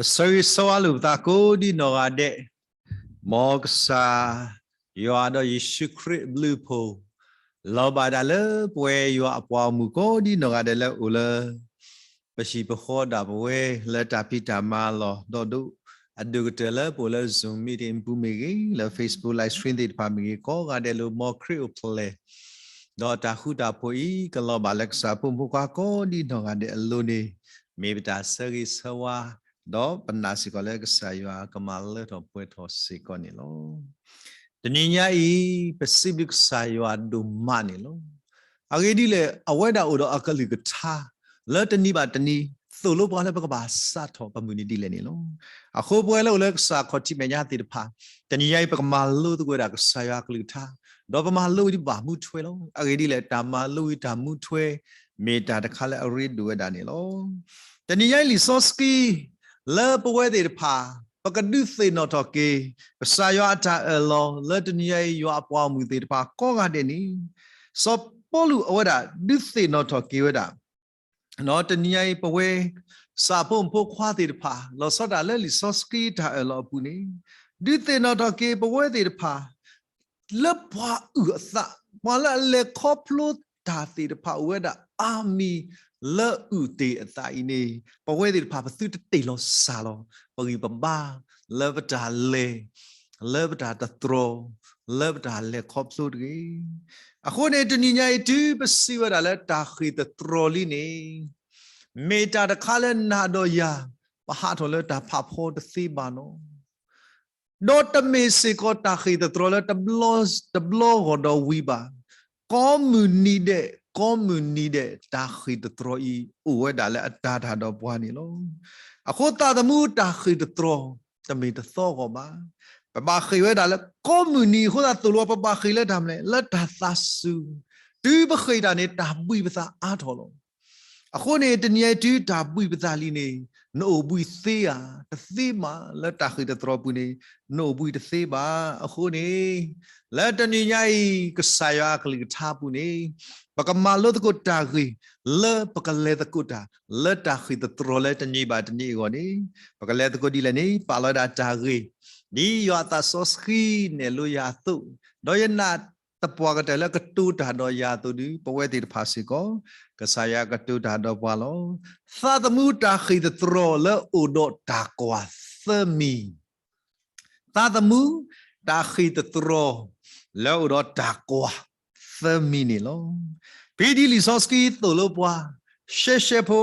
ပဆၢဂ့ၤဆၢဝါလိာ်ပသးကိးဒံနီၢ်ဂၤဒဲး, မ်ကစၢ်ယွၤဒီးယ့ၣ်ၡူးခရံာ်အဘျုးအဖှိၣ် လီၤဘၣ်ဒၣ်လၢပဝဲယွၤအပှၤဂီၢ်မုၢ်ကိးဒံနီၢ်ဂၤဒဲးလၢအိၣ်လၢ ပဟံၣ်ပဃီဒၣ်ပဝဲလၢတၢ်ဖံးတၢ်မၤလီၢ်ဒီးဒိၣ်အဒိၣ်ကတၢၢ်လၢပအိၣ်လၢ Zoom meeting ပူၤမ့ၢ်ဂ့ၤ, လၢ Facebook live stream သ့ၣ်တဖၣ်မ့ၢ်ဂ့ၤ, ကိးဂၤဒဲးလၢ မ်ခရံာ်အိၣ်ဖျဲၣ် ဒီးတၢ်ဃူတၢ်ဖိးအံၤ ကလီၤဘၣ်လၢကစၢ်ဖိမုၣ်ဖိခွါကိးဒံနီၢ်ဂၤဒဲးအလိၤန့ၣ် မ့ၢ်ပတၢ်ဆၢဂ့ၤဆၢဝါ ဒီးပနာ်စ့ၢ်ကီးလၢကစၢ်ယွၤကမၤလၢထီၣ်ပှဲၤထီၣ်စ့ၢ်ကီးန့ၣ်လီၤ. တနံၤညါအံၤ ပစံးဘျုးကစၢ်ယွၤဒိၣ်မးန့ၣ်လီၤ. အဂ့ၢ်ဒ်လဲၣ်, အဝဲဒၣ်အိၣ်ဒီးအကလုၢ်ကထါ လၢတနံၤဘၣ်တနံၤ သိၣ်လိပှၤလၢပကဘၣ်စးထီၣ်ပမုၢ်နံၤဒ်လဲၣ်န့ၣ်လီၤ. အဃိပဝဲလၢအိၣ်လၢကစၢ်ခီၣ်ထံးမဲာ်ညါသ့ၣ်တဖၣ် တနံၤညါအံၤ ပကမၤလိသကိးဝဲဒၣ်ကစၢ်ယွၤအကလုၢ်ကထါ, ဒီးပမၤလိဝံၤဒ်ဘၣ်မူထွဲလီၤ. အဂ့ၢ်ဒ်လဲၣ်, တၢ်မၤလိဝံၤတၢ်မူထွဲ မ့ၢ်တၢ်တခါလၢအရ့ဒိၣ်ဝဲဒၣ်န့ၣ်လီၤ. တနံၤညါအံၤလံာ်စီဆှံ လၢပဝဲသ့ၣ်တဖၣ် ပကဒုးသ့ၣ်နီၣ်ထီၣ်က့ၤ ကစၢ်ယွၤအတၢ်အၢၣ်လီၤ လၢတနံၤညါအံၤ ယွၤအပှၤဂီၢ်မုၢ်သ့ၣ်တဖၣ်ကိးဂၤဒဲးန့ၣ် စီၤပီလူးအဝဲဒၣ်ဒုးသ့ၣ်နီၣ်ထီၣ်က့ၤဝဲဒၣ် ဒီးတနံၤညါအံၤ ပဝဲ ကစၢ်ဖိမုၣ်ဖိခွါသ့ၣ်တဖၣ် လီၤဆီဒၣ်တၢ်လၢလံာ်စီဆှံတၢ်အၢၣ်လီၤအပူၤန့ၣ် ဒုးသ့ၣ်နီၣ်ထီၣ်က့ၤပဝဲသ့ၣ်တဖၣ် လၢပှၤအုၣ်အသး, ပှၤလၢအလဲၤခီဖျိတၢ်သ့ၣ်တဖၣ်အိၣ်ဝဲဒၣ်အါမံၤ လၢအုၣ်တ့ၢ်အသးအံၤန့ၣ် ပဝဲသ့ၣ်တဖၣ်ပသုတတ့ၢ်လီၤစၢ်လီၤ ပဂံၢ်ပဘါ လၢပတၢ်လဲၤ လၢပတၢ်တတြီ လၢပတၢ်လဲၤခီဖျိတဂ့ၤ. အဃိန့ၣ် တနံၤညါအံၤ တုၤပစံးဝဲဒၣ်လၢတၢ်ဃ့ၢ်သတြီၤလံန့ၣ် မ့ၢ်တၢ်တခါလၢနၤဒီးယၤ ပဟးထီၣ်လၢတၢ်ဖးဖီတသ့ဘၣ်နီၤ. ဒီးတမ့ၢ်စ့ၢ်ကီးတၢ်ဃ့ၢ်သတြီၤလၢတဘျီ တဘျီဂီၢ်ဒီးဝံၤဘၣ်. ကိးမုၢ်နံၤဒဲး ကိးမုၢ်နံၤဒဲး တၢ်ဃ့ၢ်သတြီၤအံၤ အိၣ်ဝဲဒၣ်လၢအတၤတၢ်ဒီးပှၤန့ၣ်လီၤ. အဃိသးသမူတၢ်ဃ့ၢ်သတြီၤ တမ့ၢ်တသီဂီၢ်ဘၣ်. ပဘၣ်ဃ့ၢ်ဝဲဒၣ်လၢကိးမုၢ်နံၤအဃိသတး သိၣ်လိပှၤ ပဘၣ်ဃ့ၢ်လၢတၢ်မနုၤလဲၣ်, လၢတၢ်သးစူၤ. တုၤပဃ့ၢ်တၢ်န့ၣ် တၢ်ဘှံးပသးအါထီၣ်လီၤ. အဃိန့ၣ် တနံၤအံၤတုၤတၢ်ဘှံးပသးလံန့ၣ် နအိၣ်ဘှံးသ့ဧါ, တသ့ဘၣ်. လၢတၢ်ဃ့ၢ်သတြီၤပူၤန့ၣ် နအိၣ်ဘှံးတသ့ဘၣ်. အဃိန့ၣ် လၢတနံၤညါအံၤ ကစၢ်ယွၤအကလုၢ်ကထါပူၤန့ၣ် ပကမၤလိသကိးတၢ်ဂ့ၢ် လၢပကလဲၤသကိးတၢ် လၢတၢ်ဃ့ၢ်သတြီၤလၢတနံၤဘၣ်တနံၤအဂီၢ်န့ၣ် ပကလဲၤသကိးဒ်လဲၣ်န့ၣ် ပာ်လီၤဝဲဒၣ်တၢ်ဂ့ၢ် ဒ်ယွၤအသးစီဆှံနဲၣ်လိယၤအသိး, ဒီးယနာ်သပှၢ်ကတၢၢ်လၢကတိၤတၢ်ဒီးယၤအသိးဒီး ပဝဲသ့ၣ်တဖၣ်စ့ၢ်ကီး ကစၢ်ယွၤကတိၤတၢ်ဒီးပှၤလီၤ. သးသမူတၢ်ဃ့ၢ်သတြီၤလၢအိၣ်ဒီးတၢ်ကွၢ်သၢမံၤ သးသမူ တၢ်ဃ့ၢ်သတြီၤ လၢအိၣ်ဒီးတၢ်ကွၢ်သၢမံၤန့ၣ်လီၤ. ဖဲဒ်လံာ်စီဆှံသိၣ်လိပှၤ ရှဲရှဲဖိ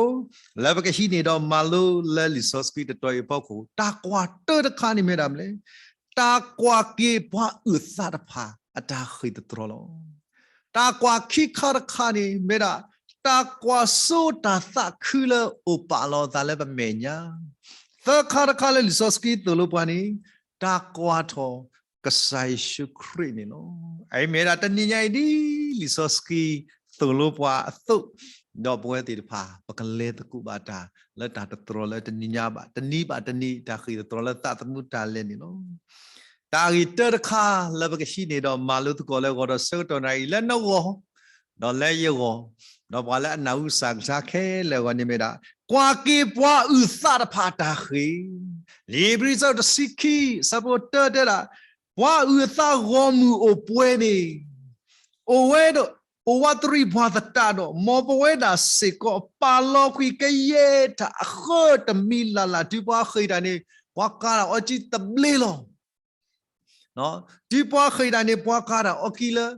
လၢပကဟံးန့ၢ်ဒီးမၤလိလၢလံာ်စီဆှံတတီၤအံၤအဖီခိၣ် တၢ်ကွၢ်တၢတခါန့ၣ်မ့ၢ်ဒၣ်မနုၤလဲၣ်, တၢ်ကွၢ်က့ၤပှၤအုၣ်သးတဖၣ်အတၢ်ဃ့ၢ်သတြီၤလီၤ. တၢ်ကွၢ်ခံခါတခါန့ၣ်မ့ၢ်ဒၣ် တၢ်ကွၢ်စိတၢ်သးခုလၢအိၣ်ပာ်လီၤအသးလၢပမဲာ်ညါ, သၢခါတခါလၢလံာ်စီဆှံသိၣ်လိပှၤန့ၣ် တၢ်ကွၢ်ထီၣ်ကစၢ်ယ့ၣ်ၡူးခရံာ်န့ၣ်လီၤ. အအံၤမ့ၢ်ဒၣ်တနံၤညါအံၤဒ်လံာ်စီဆှံသိၣ်လိပှၤအသိး, ဒီးပဝဲသ့ၣ်တဖၣ် ပကလဲၤသကိးဘၣ်တၢ်လၢတၢ်တတြီၤလၢတနံၤညါဘၣ်, တနံၤဘၣ်တနံၤ တၢ်ဃ့ၢ်သတြီၤလၢသးသမူတၢ်လဲၤန့ၣ်လီၤ. တၢ်ဂ့ၢ်တၢတခါလၢပကဟံးန့ၢ်ဒီးမၤလိသကိးလၢဂီၤဒီးဆၢကတီၢ်နၣ်ရံၣ်လၢနဂီၢ် ဒီးလၢယဂီၢ်, ဒီးပှၤလၢအနၢ်ဟူကစၢ်ကလုၢ်ကထါခဲလၢာ်အဂီၢ်န့ၣ်မ့ၢ်ဒၣ် ကွၢ်က့ၤပှၤအုၣ်သးတဖၣ်အတၢ်ဃ့ၢ်. လံာ်ဧ့ၤဘြံၤအဆၢဒိၣ်တဆံခံ အဆၢဖိတၢတဲဒၣ်, ပှၤအုၣ်အသးဂီၢ်မုၢ်အိၣ်ပှဲၤန့ၣ် အိၣ်ဝဲဒီး အိၣ်ဝးတရံးပှၤသတးဒီး မ်ပဝဲဒၣ်စ့ၢ်ကီး ပာ်လီၤကွံာ်ကယဲၢ်တၢ်အဃၢတမံၤလၢ်လၢ် တုၤပှၤဃ့ၢ်တၢ်န့ၣ် ပှၤကၤတၢ်အီကံတဘျ့လီၤ. တုၤပှၤဃ့ၢ်တၢ်န့ၣ် ပှၤကၤတၢ်အီကံလၢ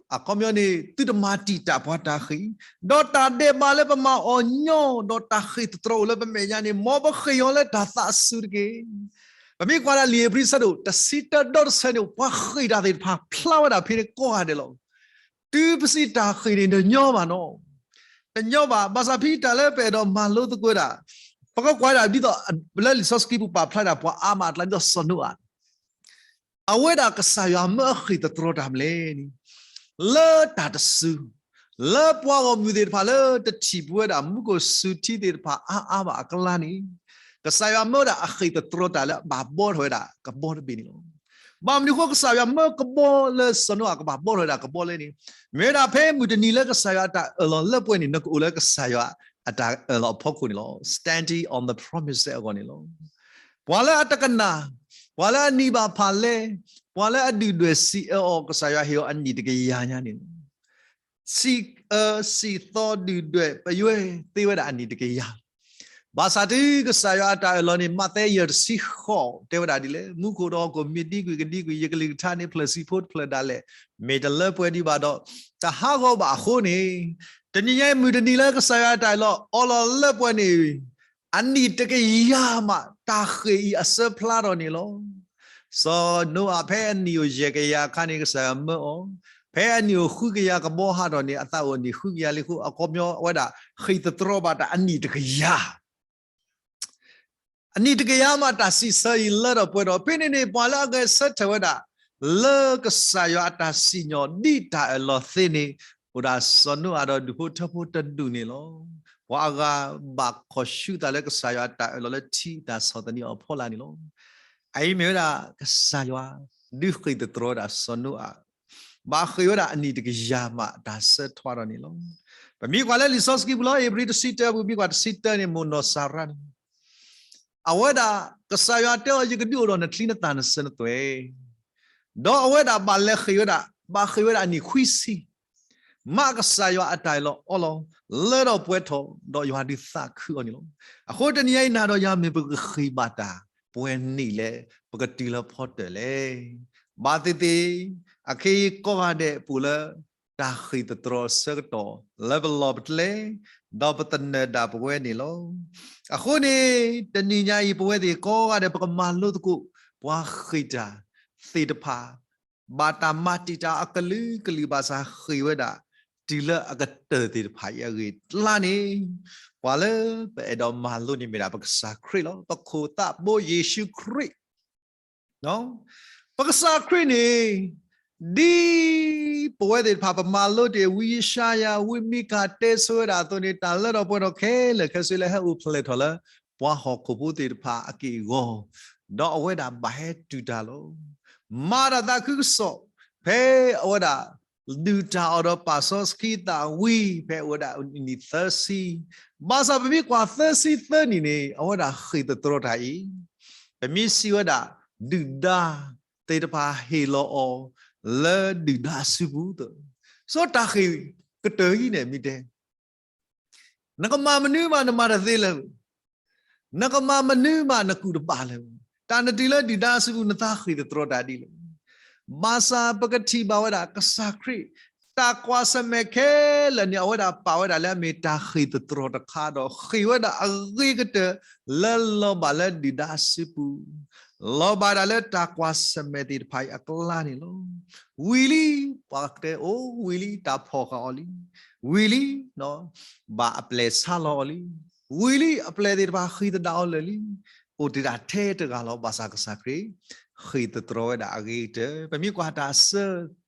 အခီပညီန့ၣ် သုတမၤတံာ်တာ်ပှၤတၢ်ဃ့ၢ်, ဒီးတၢ်ဒဲးဘးလၢပမၤအီၤညီ ဒီးတၢ်ဃ့ၢ်သတြီၤအိၣ်လၢပမဲာ်ညါန့ၣ် မ်ပဃ့ၢ်အီၤလၢတၢ်သးစူၤတက့ၢ်. ပမ့ၢ်ကွၢ်ဒၣ်လံာ်ဧ့ၤဘြံၤအဆၢဒိၣ်တဆံတၢဒီတဆၢန့ၣ် ပှၤဃ့ၢ်တၢ်သ့ၣ်တဖၣ်ဖျါဝဲဒၣ်ဖဲန့ၣ်ကိးဂၤဒဲးလီၤ. တုၤပစံးတၢ်ဃ့ၢ်န့ၣ် တညီဘၣ်နီၤ, တညီဘၣ်. ဘၣ်ဆၣ်ဖဲတၢ်လၢပအဲၣ်ဒိးမၤလိသကိးဝဲဒၣ်, ပကကွၢ်ဒၣ်ဒ်သိး လၢလံာ်စီဆှံပူၤပာ်ဖျါဒၣ်ပှၤအါမးအကျါ ဒ်သိးစီၤနိအၤ အဝဲဒၣ်ကစၢ်ယွၤမၢအဃ့ၢ်သတြီၤတၢ်မနုၤလဲၣ်န့ၣ်, လၢတၢ်တစူၤ, လၢပှၤဂီၢ်မုၢ်သ့ၣ်တဖၣ်လၢတထံၣ်ပဝဲဒၣ်မူခိၣ်စူၤထံသ့ၣ်တဖၣ်အါအါဘၣ်အကျါန့ၣ်, ကစၢ်ယွၤမၢဒၣ်အဃ့ၢ်သတြီၤတၢ်လၢအဘၣ်ဘှီထီၣ်ဝဲဒၣ်ကဘီတဘ့ၣ်န့ၣ်လီၤ. ဘၣ်မနုၤအဃိကစၢ်ယွၤမၢကဘီလၢစီၤနိအၤကဘၣ်ဘှီထီၣ်ဝဲဒၣ်ကဘီလဲၣ်န့ၣ်, မ့ၢ်ဝဲဒၣ်ဖဲမုၢ်တနံၤလၢကစၢ်ယွၤအတၢ်အၢၣ်လီၤလၢပှဲၤန့ၣ် နကအိၣ်လၢကစၢ်ယွၤအတၢ်အၢၣ်လီၤအဖီခိၣ်န့ၣ်လီၤ. Standing on the promise အဂီၢ်န့ၣ်လီၤ. ပှၤလၢအတကနၣ်, ပှၤလၢအနံၣ်ဘၣ်ဖးလဲ, ပှၤလၢအဒုၣ်ဒွဲၣ်စံးအၢအီၤ ကစၢ်ယွၤဟ့ၣ်အီၤအနံၣ်တကယၤညါန့ၣ်လီၤ. စံးအၢစံးသီဒုၣ်ဒွဲၣ်ပယွဲသ့ဝဲဒၣ်အနံၣ်တကယၤလီၤ. ဘၣ်ဆၣ်တုၤကစၢ်ယွၤအတၢ်အၢၣ်လီၤန့ၣ် မးသဲယဲၢ်တဆံဃိးတဲဝဲဒၣ်ဒ်လဲၣ်, မူခိၣ်ဒီးဟီၣ်ခိၣ်မ့ၢ်ဒံကွံာ်ကဒံကွံာ်, ယကလုၢ်ကထါန့ၣ်ဖျၢၣ်ဆံးဖိတဖျၢၣ်ဒၣ်လဲာ်, မ့ၢ်တလၢပှဲၤဒံးဘၣ်ဒီး တဟးဂီၤဘၣ်အဃိန့ၣ်, တနံၤညါအံၤမုၢ်တနံၤလၢကစၢ်ယွၤအတၢ်အၢၣ်လီၤအီလီၤလၢပှဲၤန့ၣ် အနံၣ်တကယၤမး တၢ်ဃ့ၢ်အံၤအစၢဖျါထီၣ်န့ၣ်လီၤ. စီၤနိအၤဖဲအနံၣ်အိၣ်ယဲၢ်ကယၤအခါန့ၣ် ကစၢ်ယွၤမၢအီၤ, ဖဲအနံၣ်အိၣ်ဃုကယၤကဘီဟးထီၣ်န့ၣ် အသးအိၣ်အနံၣ်ဃုကယၤလံအဃိ အခီပညီဝဲဒၣ် ဃ့ၢ်သတြီၤဘၣ်တၢ်အနံၣ်တကယၤ အနံၣ်တကယၤမး တၢ်စံးဆၢအံၤလၢထီၣ်ပှဲၤထီၣ်. ဖဲန့ၣ်န့ၣ် ပှၤလၢအဂဲၤဆၢထၢၣ်ဝဲဒၣ် လၢကစၢ်ယွၤအတၢ်စံၣ်ညီၣ်ဒ်တၢ်အၢၣ်လီၤသ့န့ၣ် အိၣ်ဒၣ်စီၤနိအၤဒီးဒူၣ်ဖိထၢဖိတဒူၣ်န့ၣ်လီၤ. ပှၤအဂၤဘၣ်ခီၣ်ဆူၣ်သးလၢကစၢ်ယွၤအတၢ်အၢၣ်လီၤလၢထံအတၢ်ဆီၣ်သနံးအီၤအဖီလာ်န့ၣ်လီၤ. အအံၤမ့ၢ်ဝဲဒၣ်ကစၢ်ယွၤ ဒုးဃ့ၢ်သတြီၤဝဲဒၣ်စီၤနိအၤ ဘၣ်ဃ့ၢ်ဝဲဒၣ်အနံၣ်တကယၤမး တၢ်ဆၢထွဲထီၣ်န့ၣ်လီၤ. ပမ့ၢ်ကွၢ်လၢလံာ်စီဆှံပူၤလီၤ ဧ့ၤဘြံၤတဆံတၢပူၤ မ့ၢ်ကွၢ်တဆံတၢန့ၣ် မိၢ်နီၢ်စၤရါန့ၣ် အဝဲဒၣ် ကစၢ်ယွၤတဲအီၤ ယကဒုးအိၣ်ဒီးနချံနသၣ်နစၢၤနသွဲၣ်, ဒီးအဝဲဒၣ်ဘၣ်လဲၤဃ့ၢ်ဝဲဒၣ် ဘၣ်ဃ့ၢ်ဝဲဒၣ်အနံၣ်ခွံဆံ မးကစၢ်ယွၤအတၢ်အၢၣ်လီၤအီလီၤ လၢထီၣ်ပှဲၤထီၣ် ဒီးယွၤဒုးသးခုအီၤန့ၣ်လီၤ. အဃိတနံၤအံၤနၤဒီးယၤ မ့ၢ်ပကဃ့ၢ်ဘၣ်တၢ်ပှဲၤနံၣ်လဲၣ်, ပကတုၤလၢဖီတၢၣ်လဲၣ်. ဘၣ်သ့ၣ်သ့ၣ် အခဲအံၤကိးဂၤဒဲးပအိၣ်လၢ တၢ်ဃ့ၢ်သတြီၤအဆၢကတီၢ် လၢပလီၢ်ပကျဲ ဒီးပသနၢၣ်ဒၣ်ပဝဲန့ၣ်လီၤ. အဃိန့ၣ် တနံၤညါအံၤ ပဝဲသ့ၣ်ကိးဂၤဒဲး ပကမၤလိသကိး ပှၤဃ့ၢ်တၢ်သ့ၣ်တဖၣ် ဘၣ်တၢ်မၤတံာ်တာ်အကလုာ်ကလုာ်ဘၣ်ဆၣ်ဃ့ၢ်ဝဲဒၣ် တုၤလၢအကတၢၢ်သ့ၣ်တဖၣ်အံၤအဂ့ၢ်အကျါန့ၣ်, ပှၤလၢပအဲၣ်ဒိးမၤလိန့ၣ်မ့ၢ်ဒၣ်ပကစၢ်ခရံာ်လီၤ. ပခိၣ်သးဘိယ့ၣ်ၡူးခရံာ် ပကစၢ်ခရံာ်န့ၣ် ဒ်ပဝဲသ့ၣ်တဖၣ် ပမၤလိတ့ၢ် ဝံယၡါယၤ ဝံမံကၤတဲဆိဝဲဒၣ်အသိးန့ၣ် တၢ်လၢထီၣ်ပှဲၤထီၣ်ခဲလၢာ်ခဲဆ့လၢဟဲအိၣ်ဖျဲၣ်ထီၣ်လၢ ပှၤဟီၣ်ခိၣ်ဖိသ့ၣ်တဖၣ်အက့ၢ်အဂီၤ, ဒီးအဝဲဒၣ်ဘၣ်ဟဲတုၤတၢ်လီၤ. မၤတၢ်သးခုကစီၣ် ဖဲအဝဲဒၣ် ဒုၣ်တၢ်အီၣ်ဒီးပာ်စီဆှံသးဝံၤ ဖဲအဝဲဒၣ်နံၣ်သၢဆံ, ဘၣ်ဆၣ်ပမ့ၢ်ကွၢ်သၢဆံသၢနံၣ်န့ၣ် အဝဲဒၣ်ဃ့ၢ်သတြီၤတၢ်အံၤ, ပမ့ၢ်စံးဝဲဒၣ် ဒုၣ်ဒါသ့ၣ်တဖၣ်ဟ့ၣ်လီၤအီၤ လၢဒုၣ်ဒါအစုပူၤသၢ, စီၤတၢ်ဃ့ၢ်ကတၢၢ်အံၤန့ၣ်မ့ၢ်တဲ နကမၤမနုၤမးနမၤတသ့လၢၤ, နကမၤမနုၤမးနကူၣ်တဘၣ်လၢၤ, တၢ်နတုၤလၢဒုၣ်ဒါအစုပူၤ နသးဃ့ၢ်သတြီၤတၢ်ဒ်လဲၣ်. ဘၣ်ဆၣ်ပကထံၣ်ဘၣ်ဝဲဒၣ် ကစၢ်ခရံာ် တၢ်ကွၢ်ဆၢၣ်မဲာ်ခဲလၢာ်န့ၣ် အဝဲဒၣ်ပာ်ဝဲဒၣ်လၢအမ့ၢ်တၢ်ဃ့ၢ်သတြီၤတခါဒီး ဃ့ၢ်ဝဲဒၣ်အဂ့ၤကတၢၢ် လၢလီၤဘၣ်လၢဒုၣ်ဒါအစုပူၤ, လီၤဘၣ်ဒၣ်လၢတၢ်ကွၢ်ဆၢၣ်မဲာ်သ့ၣ်တဖၣ်အံၤအကျါန့ၣ်လီၤ. ဝံၤလံ ပှၤတဲအိၣ်ဝံၤလံ တၢ်ဖီၣ်ဃာ်အီၤလံ, ဝံၤလံ ဘၣ်အပျဲၢ်ဆါလီၤအီၤလံ, ဝံၤလံ အပျဲၢ်သ့ၣ်တဖၣ်ဃ့ၢ်သဒၣ်အီၤလၢာ်လံ, အိၣ်တ့ၢ်ဒၣ်ထဲတဂၤလီၤ. ဘၣ်ဆၣ်ကစၢ်ခရံာ် ဃ့ၢ်သတြီၤဝဲဒၣ်အဂ့ၤကတၢၢ် ပမ့ၢ်ကွၢ်တၢ်ဆၢ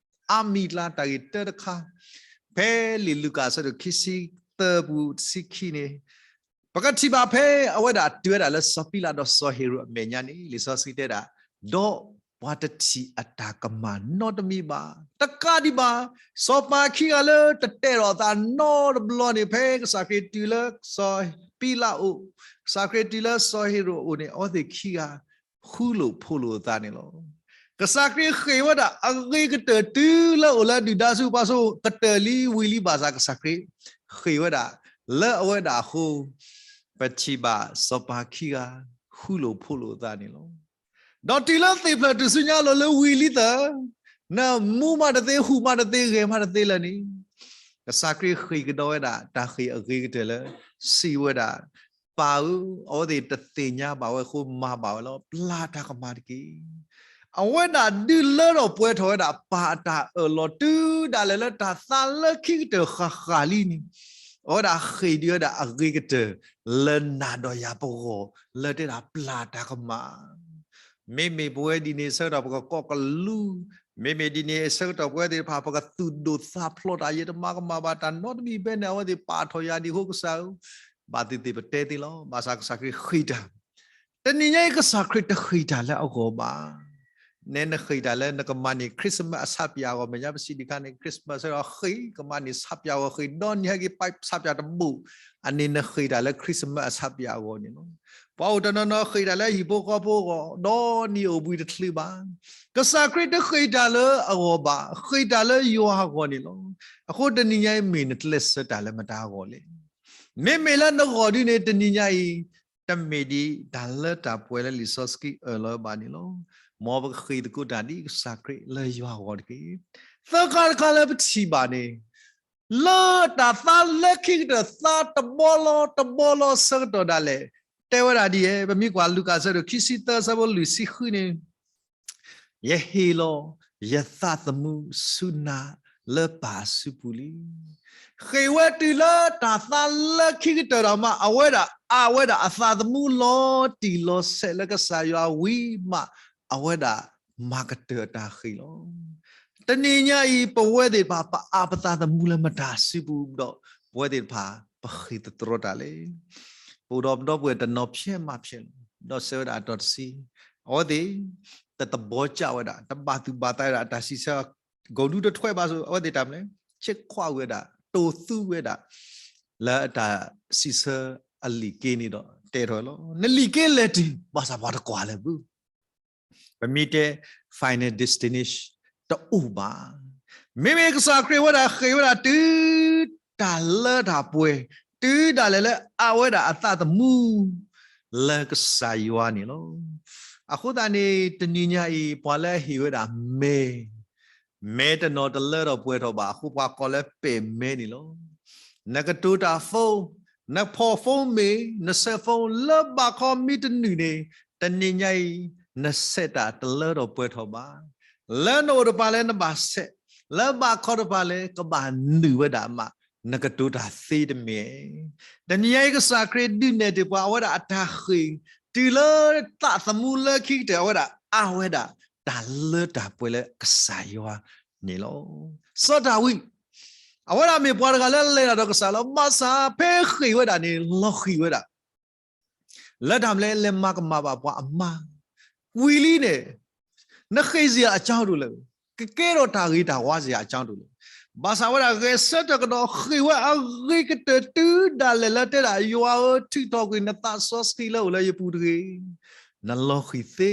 အါမံၤကျါတၢ်ဂ့ၢ်တၢတခါ, ဖဲလံာ်လူၤကၣ်အဆၢဒိၣ်ခံဆံသၢပူၤတဆံခံန့ၣ်, ပကထံၣ်ဘၣ်ဖဲအဝဲဒၣ်တုၤဝဲဒၣ်လၢ စီၤပံလးဒီးစီၤဟ့ၤရိာ်အမဲာ်ညါန့ၣ် လံာ်စီဆှံတဲဒၣ်, ဒီးပှၤတထံၣ်အတၢ်ကမၣ်နီတမံၤဘၣ်. တကးဒံးဘၣ်, စီၤပၤခံဂၤလၢတတဲထီၣ်အသးနီတဘျီန့ၣ် ဖဲကစၢ်ခရံာ်တုၤလၢစီၤပံလးအအိၣ်, ကစၢ်ခရံာ်တုၤလၢစီၤဟ့ၤရိာ်အအိၣ်န့ၣ် အဝဲသ့ၣ်ခံဂၤ ဃူလိာ်ဖိးလိာ်အသးန့ၣ်လီၤ. ကစၢ်ခရံာ်ဃ့ၢ်ဝဲဒၣ်အဂ့ၤကတၢၢ်တုၤလၢအိၣ်လၢဒုၣ်ဒါစုပူၤအစိၤ ကတၢၢ်လံဝံၤလံ ဘၣ်ဆၣ်ကစၢ်ခရံာ်ဃ့ၢ်ဝဲဒၣ် လၢအဝဲဒၣ်အဃိ ပထံၣ်ဘၣ်စီၤပၤခံဂၤ ဃူလိာ်ဖိးလိာ်အသးန့ၣ်လီၤ. ဒီးတုၤလၢသ့ၣ်ဖျၢၣ်ထူၣ်စုညါအလိၤလၢဝံၤလံသၢ, နမူမးတသ့ ဟူးမးတသ့ ဂဲၤမးတသ့လၢာ်န့ၣ်, ကစၢ်ခရံာ်ဃ့ၢ်ကဒီးဝဲဒၣ် တၢ်ဃ့ၢ်အဂ့ၤကတၢၢ်လၢ စံးဝဲဒၣ်, ပၢ်ဧၢ, အဝဲသ့ၣ်တသ့ၣ်ညါဘၣ်ဝဲအဃိ မၤဘၣ်ဝဲလီၤ. ပျၢ်တၢ်ကမၣ်တက့ၢ်. အဝဲဒၣ်ဒုးလၢထီၣ်ပှဲၤထီၣ်ဝဲဒၣ် ပၢ်အတၢ်အၢၣ်လီၤတုၤဒၣ်လဲာ်လၢတၢ်သးလၢခံကတၢၢ်ဃၣ်ဃၣ်လံန့ၣ်, အဝဲဒၣ်ဃ့ၢ်ဒုးဝဲဒၣ်အဂ့ၤကတၢၢ် လၢနၤဒီးယၤပဂီၢ် လၢတဲဒၣ်ပျၢ်တၢ်ကမၣ် မ့မ့ၢ်ပဝဲဒ်န့ၣ်အဆၢကတီၢ် ပကကိးကလူး, မ့မ့ၢ်ဒ်န့ၣ်အဆၢကတီၢ် ပဝဲသ့ၣ်တဖၣ် ပကသူၣ်ဒိၣ်သးဖျိးတၢ် ယတမၤကမၣ်ဘၣ်တၢ်နီတမံၤဖဲန့ၣ် အဝဲသ့ၣ်ပာ်ထီၣ်ယၤဒံးအဃိ ကစၢ်ဧၢ, ဘၣ်သ့ၣ်သ့ၣ်ပတဲသ့လီၤ. ဘၣ်ဆၣ်ကစၢ်ခရံာ်ဃ့ၢ်တၢ်, တနံၤညါအံၤ ကစၢ်ခရံာ်တဃ့ၢ်တၢ်လၢအဂီၢ်ဘၣ်. နဲနဃ့ၢ်တၢ်လၢနကမၤန့ၢ် Christmas အဆးပၠးအဂီၢ် မဲာ်ညါပစံးတခါန့ၣ် Christmas ဆၢဒီးဃ့ၢ် ကမၤန့ၢ်ဆးပၠးအဂီၢ် ဃ့ၢ်ဒီနံၤဟဲက့ၤပာ်ဆးပၠးတဘိး, အန့ၣ်နဃ့ၢ်တၢ်လၢ Christmas အဆးပၠးအဂီၢ်န့ၣ်လီၤ. ပှၤအိၣ်တနီၤနီၤဃ့ၢ်တၢ်လၢဟံၣ်ဖိဃီဖိအဂီၢ် ဒီးနံၣ်အိၣ်ဘှံးတချုးဘၣ်. ကစၢ်ခရံာ်တဃ့ၢ်တၢ်လၢအဂီၢ်ဘၣ်, ဃ့ၢ်တၢ်လၢယွၤအဂီၢ်န့ၣ်လီၤ. အဃိတနံၤညါအံၤမ့ၢ်နကျဲးစၢးတၢ်လၢမတၤအဂီၢ်လဲၣ်. မ့မ့ၢ်လၢနဂီၢ်ဒ်န့ၣ် တနံၤညါအံၤ တမ့ၢ်ဒ်တၢ်လၢတၢ်ပှဲၤလၢလံာ်စီဆှံအၢၣ်လီၤဘၣ်န့ၣ်လီၤ. မ်ပကဃ့ၢ်သကိးတၢ်ဒ်ကစၢ်ခရံာ်လၢယွၤအဂီၢ်တက့ၢ်. သၢခါတခါလၢပထံၣ်ဘၣ်န့ၣ် လၢတၢ်သါလၢခံကတၢၢ် သါတဘီလီၤတဘီလီၤဆၢကတီၢ်ဒၣ်လဲာ် တဲဝဲဒၣ်ဒ်အံၤ, ပမ့ၢ်ကွၢ်လူၤကၣ်အဆၢဒိၣ်ခံဆံသၢ အဆၢဖိလွံၢ်ဆံဃုန့ၣ်, ယဟ့ၣ်လီၤယသးသမူဆူနၤလၢပၢ်အစုပူၤလံ. ဃ့ၢ်ဝဲတုၤလၢတၢ်သါလၢခံကတၢၢ်ဒီးမး အဝဲဒၣ်အါဝဲဒၣ်အသးသမူလီၤတံၢ်လီၤဆဲးလၢကစၢ်ယွၤဝံၤမး အဝဲဒၣ်မၤကတၢၢ်အတၢ်ဃ့ၢ်လီၤ. တနံၤညါအံၤ ပဝဲသ့ၣ်တဖၣ် ပအါပသးသမူလၢမတၤအစုပူၤဒီး ပဝဲသ့ၣ်တဖၣ် ပဃ့ၢ်သတြီတၢ်လဲၣ်. ပအိၣ်ဒီးပဒီပုၢ်ဝဲၢ်တနီၤဖျဲးမးဖျဲးလီၤ. ဒီးစံးဝဲဒၣ်အတီၤတဆံ, အဝဲသ့ၣ် တသဘောကျဝဲဒၣ်, တဘၣ်သူၣ်ဘၣ်သးဝဲဒၣ် အတၢ်စံးဆၢ ကိးဒူတထွဲဘၣ်ဆိၣ် အဝဲသ့ၣ်တၢ်မနုၤလဲၣ်, ဆဲးခွးဝဲဒၣ်, တိၢ်သူဝဲဒၣ် လၢအတၢ်စံးဆၢအလံာ်က့န့ၣ်ဒီး တဲထီၣ်ဝဲလီၤ. နလံာ်က့လဲၤတုၤ ဘၣ်ဆၣ်ပှၤတကွၢ်လၢၤဘၣ်. ပမ့ၢ်တဲ final destination တအိၣ်ဘၣ်. မ့မ့ၢ်ကစၢ်ခရံာ်ဝဲဒၣ်ဃ့ၢ်ဝဲဒၣ်တုၤတၢ်လၢတၢ်ပှဲၤ, တုၤဒၣ်လဲာ်လၢအါဝဲဒၣ်အသးသမူ လၢကစၢ်ယွၤန့ၣ်လီၤ. အဃိသတးန့ၣ် တနံၤညါအံၤ ပှၤလၢအဟ့ၣ်ဝဲဒၣ်မဲ မဲတနီၤတလၢထီၣ်ပှဲၤထီၣ်ဘၣ်အဃိ ပှၤကိးလၢပဲာ်မဲန့ၣ်လီၤ. နကတိၤတၢ် phone, နဖီၣ် phone မ့ၢ် နဆဲး phone လၢဘၣ်ခီမ့ၢ်တနုာ်န့ၣ် တနံၤညါအံၤ နဆဲးတၢ်တလၢထီၣ်ပှဲၤထီၣ်ဘၣ်. လၢနအိၣ်တဖၣ်လဲၣ်နဘၣ်ဆဲး, လၢဘၣ်ခီတဖၣ်လဲၣ်ကဘၣ်နုာ်ဝဲဒၣ်မး, နကတိၤတၢ်သ့တမ့ၢ်. တနံၤညါအံၤကစၢ်ခရံာ်ဒုးနဲၣ်တ့ၢ်ပှၤ အဝဲဒၣ်အတၢ်ဃ့ၢ် တုၤလၢသးသမူလၢခံကတၢၢ် အဝဲဒၣ်အါဝဲဒၣ် တၢ်လၢတၢ်ပှဲၤလၢကစၢ်ယွၤန့ၣ်လီၤ. စီၤဒၤဝံး အဝဲဒၣ်မ့ၢ်ပှၤတဂၤလၢလဲၤတၢ်ဒီးကစၢ်လီၤ. ဘၣ်ဆၣ်ဖဲဃ့ၢ်ဝဲဒၣ်န့ၣ် လီၤဃံၤဝဲဒၣ် လၢတၢ်မနုၤလဲၣ်, လဲၤမၤကမၣ်ဘၣ်ပှၤအမါ, ဝံၤလံန့ၣ် နဃ့ၢ် စံးယၤအကၠီဒိၣ်လဲၣ်, ကကဲထီၣ်တၢ်ဂ့ၤတၢ်ဝါ စံးယၤအကၠီဒိၣ်လဲၣ်. ဘၣ်ဆၣ်ဝဲဒၣ်ဂဲၤဆၢထၢၣ်ကဒီးဃ့ၢ်ဝဲအဂ့ၤကတၢၢ် တုၤဒၣ်လဲာ်လၢတဲဒၣ် ယွၤဧၢ, ထုးထီၣ်ကွံာ်နသးစီဆှံလၢအိၣ်လၢယပူၤတဂ့ၤ. နလီၤဃံၤသ့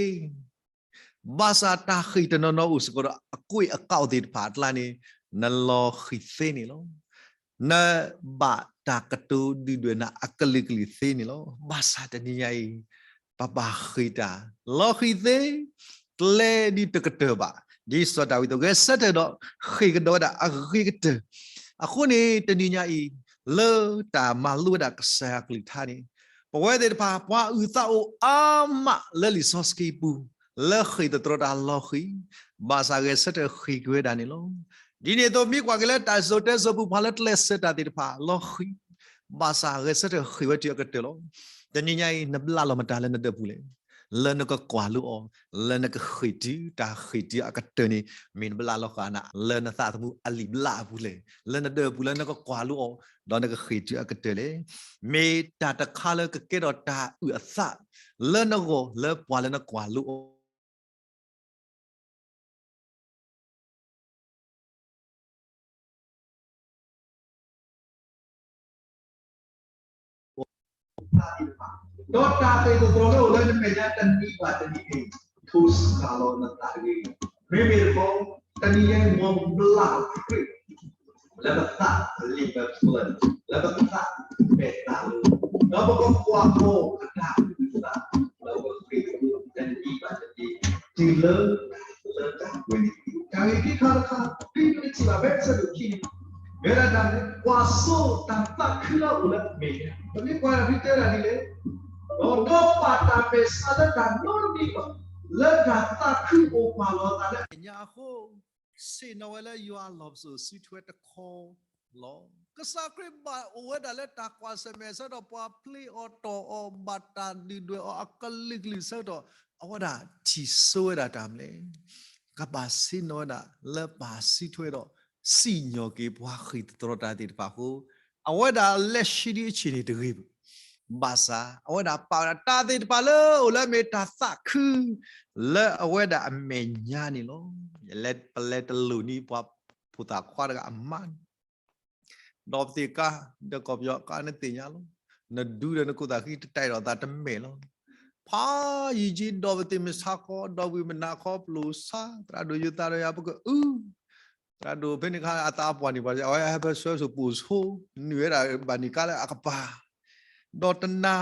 ဘၣ်ဆၣ်တၢ်ဃ့ၢ်တနီၤနီၤအိၣ်စ့ၢ်ကီးဒီး အကွံာ်အကီၢ်သ့ၣ်တဖၣ်အကျါန့ၣ် နလီၤဃံၤသ့န့ၣ်လီၤ. နဘၣ်တၢ်ကတိၤဒုၣ်ဒွဲၣ်နၤအကလုာ်ကလုာ်သ့န့ၣ်လီၤ. ဘၣ်ဆၣ်တနံၤညါအံၤ ပဘၣ်ဃ့ၢ်တၢ် လီၤဃံၤသ့ ကျဲဒ်တကတၢၢ်ဘၣ်. ဒ်စီၤဒၤဝံးအသိး ဂဲၤဆၢထၢၣ်ဒီးဃ့ၢ်ကဒီးဝဲဒၣ်အဂ့ၤကတၢၢ်. အဃိန့ၣ် တနံၤညါအံၤ လၢတၢ်မၤလိဝဲဒၣ်ကစၢ်ယွၤကလုၢ်ကထါန့ၣ် ပဝဲသ့ၣ်တဖၣ် ပှၤအုၣ်သးအိၣ်အါမးလၢလံာ်စီဆှံပူၤ လၢဃ့ၢ်သတြီတၢ်လီၤဃံၤ, ဘၣ်ဆၣ်ဂဲၤဆၢထၢၣ်ဃ့ၢ်က့ၤဝဲဒၣ်န့ၣ်လီၤ. ဒ်န့ၣ်အသိး မ့ၢ်ကွၢ်က့ၤလၢတၢ်စိၤတဲစိၤပူၤ ပှၤလၢကျဲးစၢးတၢ်သ့ၣ်တဖၣ်လီၤဃံၤ, ဘၣ်ဆၣ်ဂဲၤဆၢထၢၣ်ဃ့ၢ်ဝဲတုၤအကတၢၢ်လီၤ. တနံၤညါအံၤ နဘျးလီၤမတၤလၢနဒၢးပူၤလဲၣ်. လၢနကကွၢ်လိအီၤ, လၢနကဃ့ၢ်တုၤတၢ်ဃ့ၢ်တုၤအကတၢၢ်န့ၣ် မ့ၢ်နဘျးလီၤဃာ်နၤ လၢနသးသမူအလံာ်ဘျးအပူၤလဲၣ်. လၢနဒၢးပူၤလၢနကကွၢ်လိအီၤ ဒီးနကဃ့ၢ်တုၤအကတၢၢ်လဲၣ်. မ့ၢ်တၢ်တခါလၢကကဲထီၣ်တၢ်အုၣ်အသး လၢနဂီၢ် လၢပှၤလၢနကွၢ်လိအီၤ ဒီးတၢ်ဃ့ၢ်သတြီၤလၢအိၣ်လၢနမဲာ်ညါတနံၤဘၣ်တနံၤန့ၣ် ထိးစှၤလီၤနသးတဂ့ၤ. မ့မ့ၢ်တခီ တနံၤညါအံၤ မ်ပဘျးခရံာ် လၢပသးအလံာ်မဲာ်ဖျၢၣ်, လၢပသးမဲာ်သးလီ, ဒီးပကကွၢ်ဃီအတၢ်အုၣ်အသး, ဒီးပဃ့ၢ်သတြီၤတနံၤဘၣ်တနံၤ တုၤလၢ လၢတၢ်ပှဲၤန့ၣ် တၢ်ဂ့ၢ်ခံခါတခါ ဖဲပကထံၣ်ဘၣ်ဖဲအဆၢဒိၣ်ခံန့ၣ် မ့ၢ်ဝဲဒၣ်တၢ်န့ၣ် ကွၢ်စိတၢ်သးခုလၢအအိၣ်လၢအမဲာ်ညါ, ပမ့ၢ်ကွၢ်ဒၣ်ဖဲတဲဒၣ်ဒ်လဲၣ်, ဒီးဒီးပာ်တၢ်မဲာ်ဆှးလၢတၢ်နီတမံၤဘၣ်, လၢတၢ်သးခုအိၣ်ပှၤလီၤအသးလၢအမဲာ်ညါအဃိ ဆ့ၣ်နီၤဝဲလၢယွၤအလီၢ်ပစိာ်စုထွဲတခီလီၤ. ကစၢ်ခရံာ်ဘၣ်အိၣ်ဝဲဒၣ်လၢတၢ်ကွၢ်ဆၢၣ်မဲာ်ဆၢဒီးပှၤပျ့ၤအီၤတီၢ်အီၤ ဘၣ်တၢ်ဒုၣ်ဒွဲၣ်အီၤအကလုာ်ကလုာ်ဆၢကတီၢ် အဝဲဒၣ်ထံၣ်စိဝဲဒၣ်တၢ်မနုၤလဲၣ်, ကဘၣ်ဆ့ၣ်နီၤဝဲဒၣ်လၢပၢ်စုထွဲဒီး စံၣ်ညီၣ်က့ၤပှၤဃ့ၢ်သတြီၤတၢ်သ့ၣ်တဖၣ်အဃိ အဝဲဒၣ်လဲၤဆံဒံးအဆ့ၣ်န့ၣ်တဂ့ၤဘၣ်. ဘၣ်ဆၣ် အဝဲဒၣ်ပာ်ဝဲဒၣ်တၢ်သ့ၣ်တဖၣ်လၢအိၣ်လၢအမ့ၢ်တၢ်သးခု လၢအဝဲဒၣ်အမဲာ်ညါန့ၣ်လီၤ. ပလဲၤတလိၣ်န့ၢ်ပှၤဖိသၣ်ခွါတဂၤအမါန့ၣ် ဒီးပသ့ၣ်ကါ ဒီးကီၢ်ပယီၤကါနသ့ၣ်ညါလီၤ. နဒူဒီးနခိၣ်သၣ်ဃံတတဲာ်ဒီးသးတမဲာ်လီၤ. ဖးယံာ်ကံ ဒီးပသ့ၣ်မုၢ်ဆါခီ ဒီးဝံၣ်မုၢ်နၤခီ ပျိၢ်ဆါ သရၣ်ဒိၣ်ယိၤသးဒီးယၤ ပကအု သရၣ်ဒိၣ်ဖဲန့ၣ်အခါ အသးအပှၢ်န့ၣ်ပှၤ အဝဲဟဲဖဲဆွဲစိာ်ပိာ်ဆိ နုာ်ဝဲဒၣ်ဘၣ်န့ၣ်ကါလၢအကပၤ ဒီးတနၤ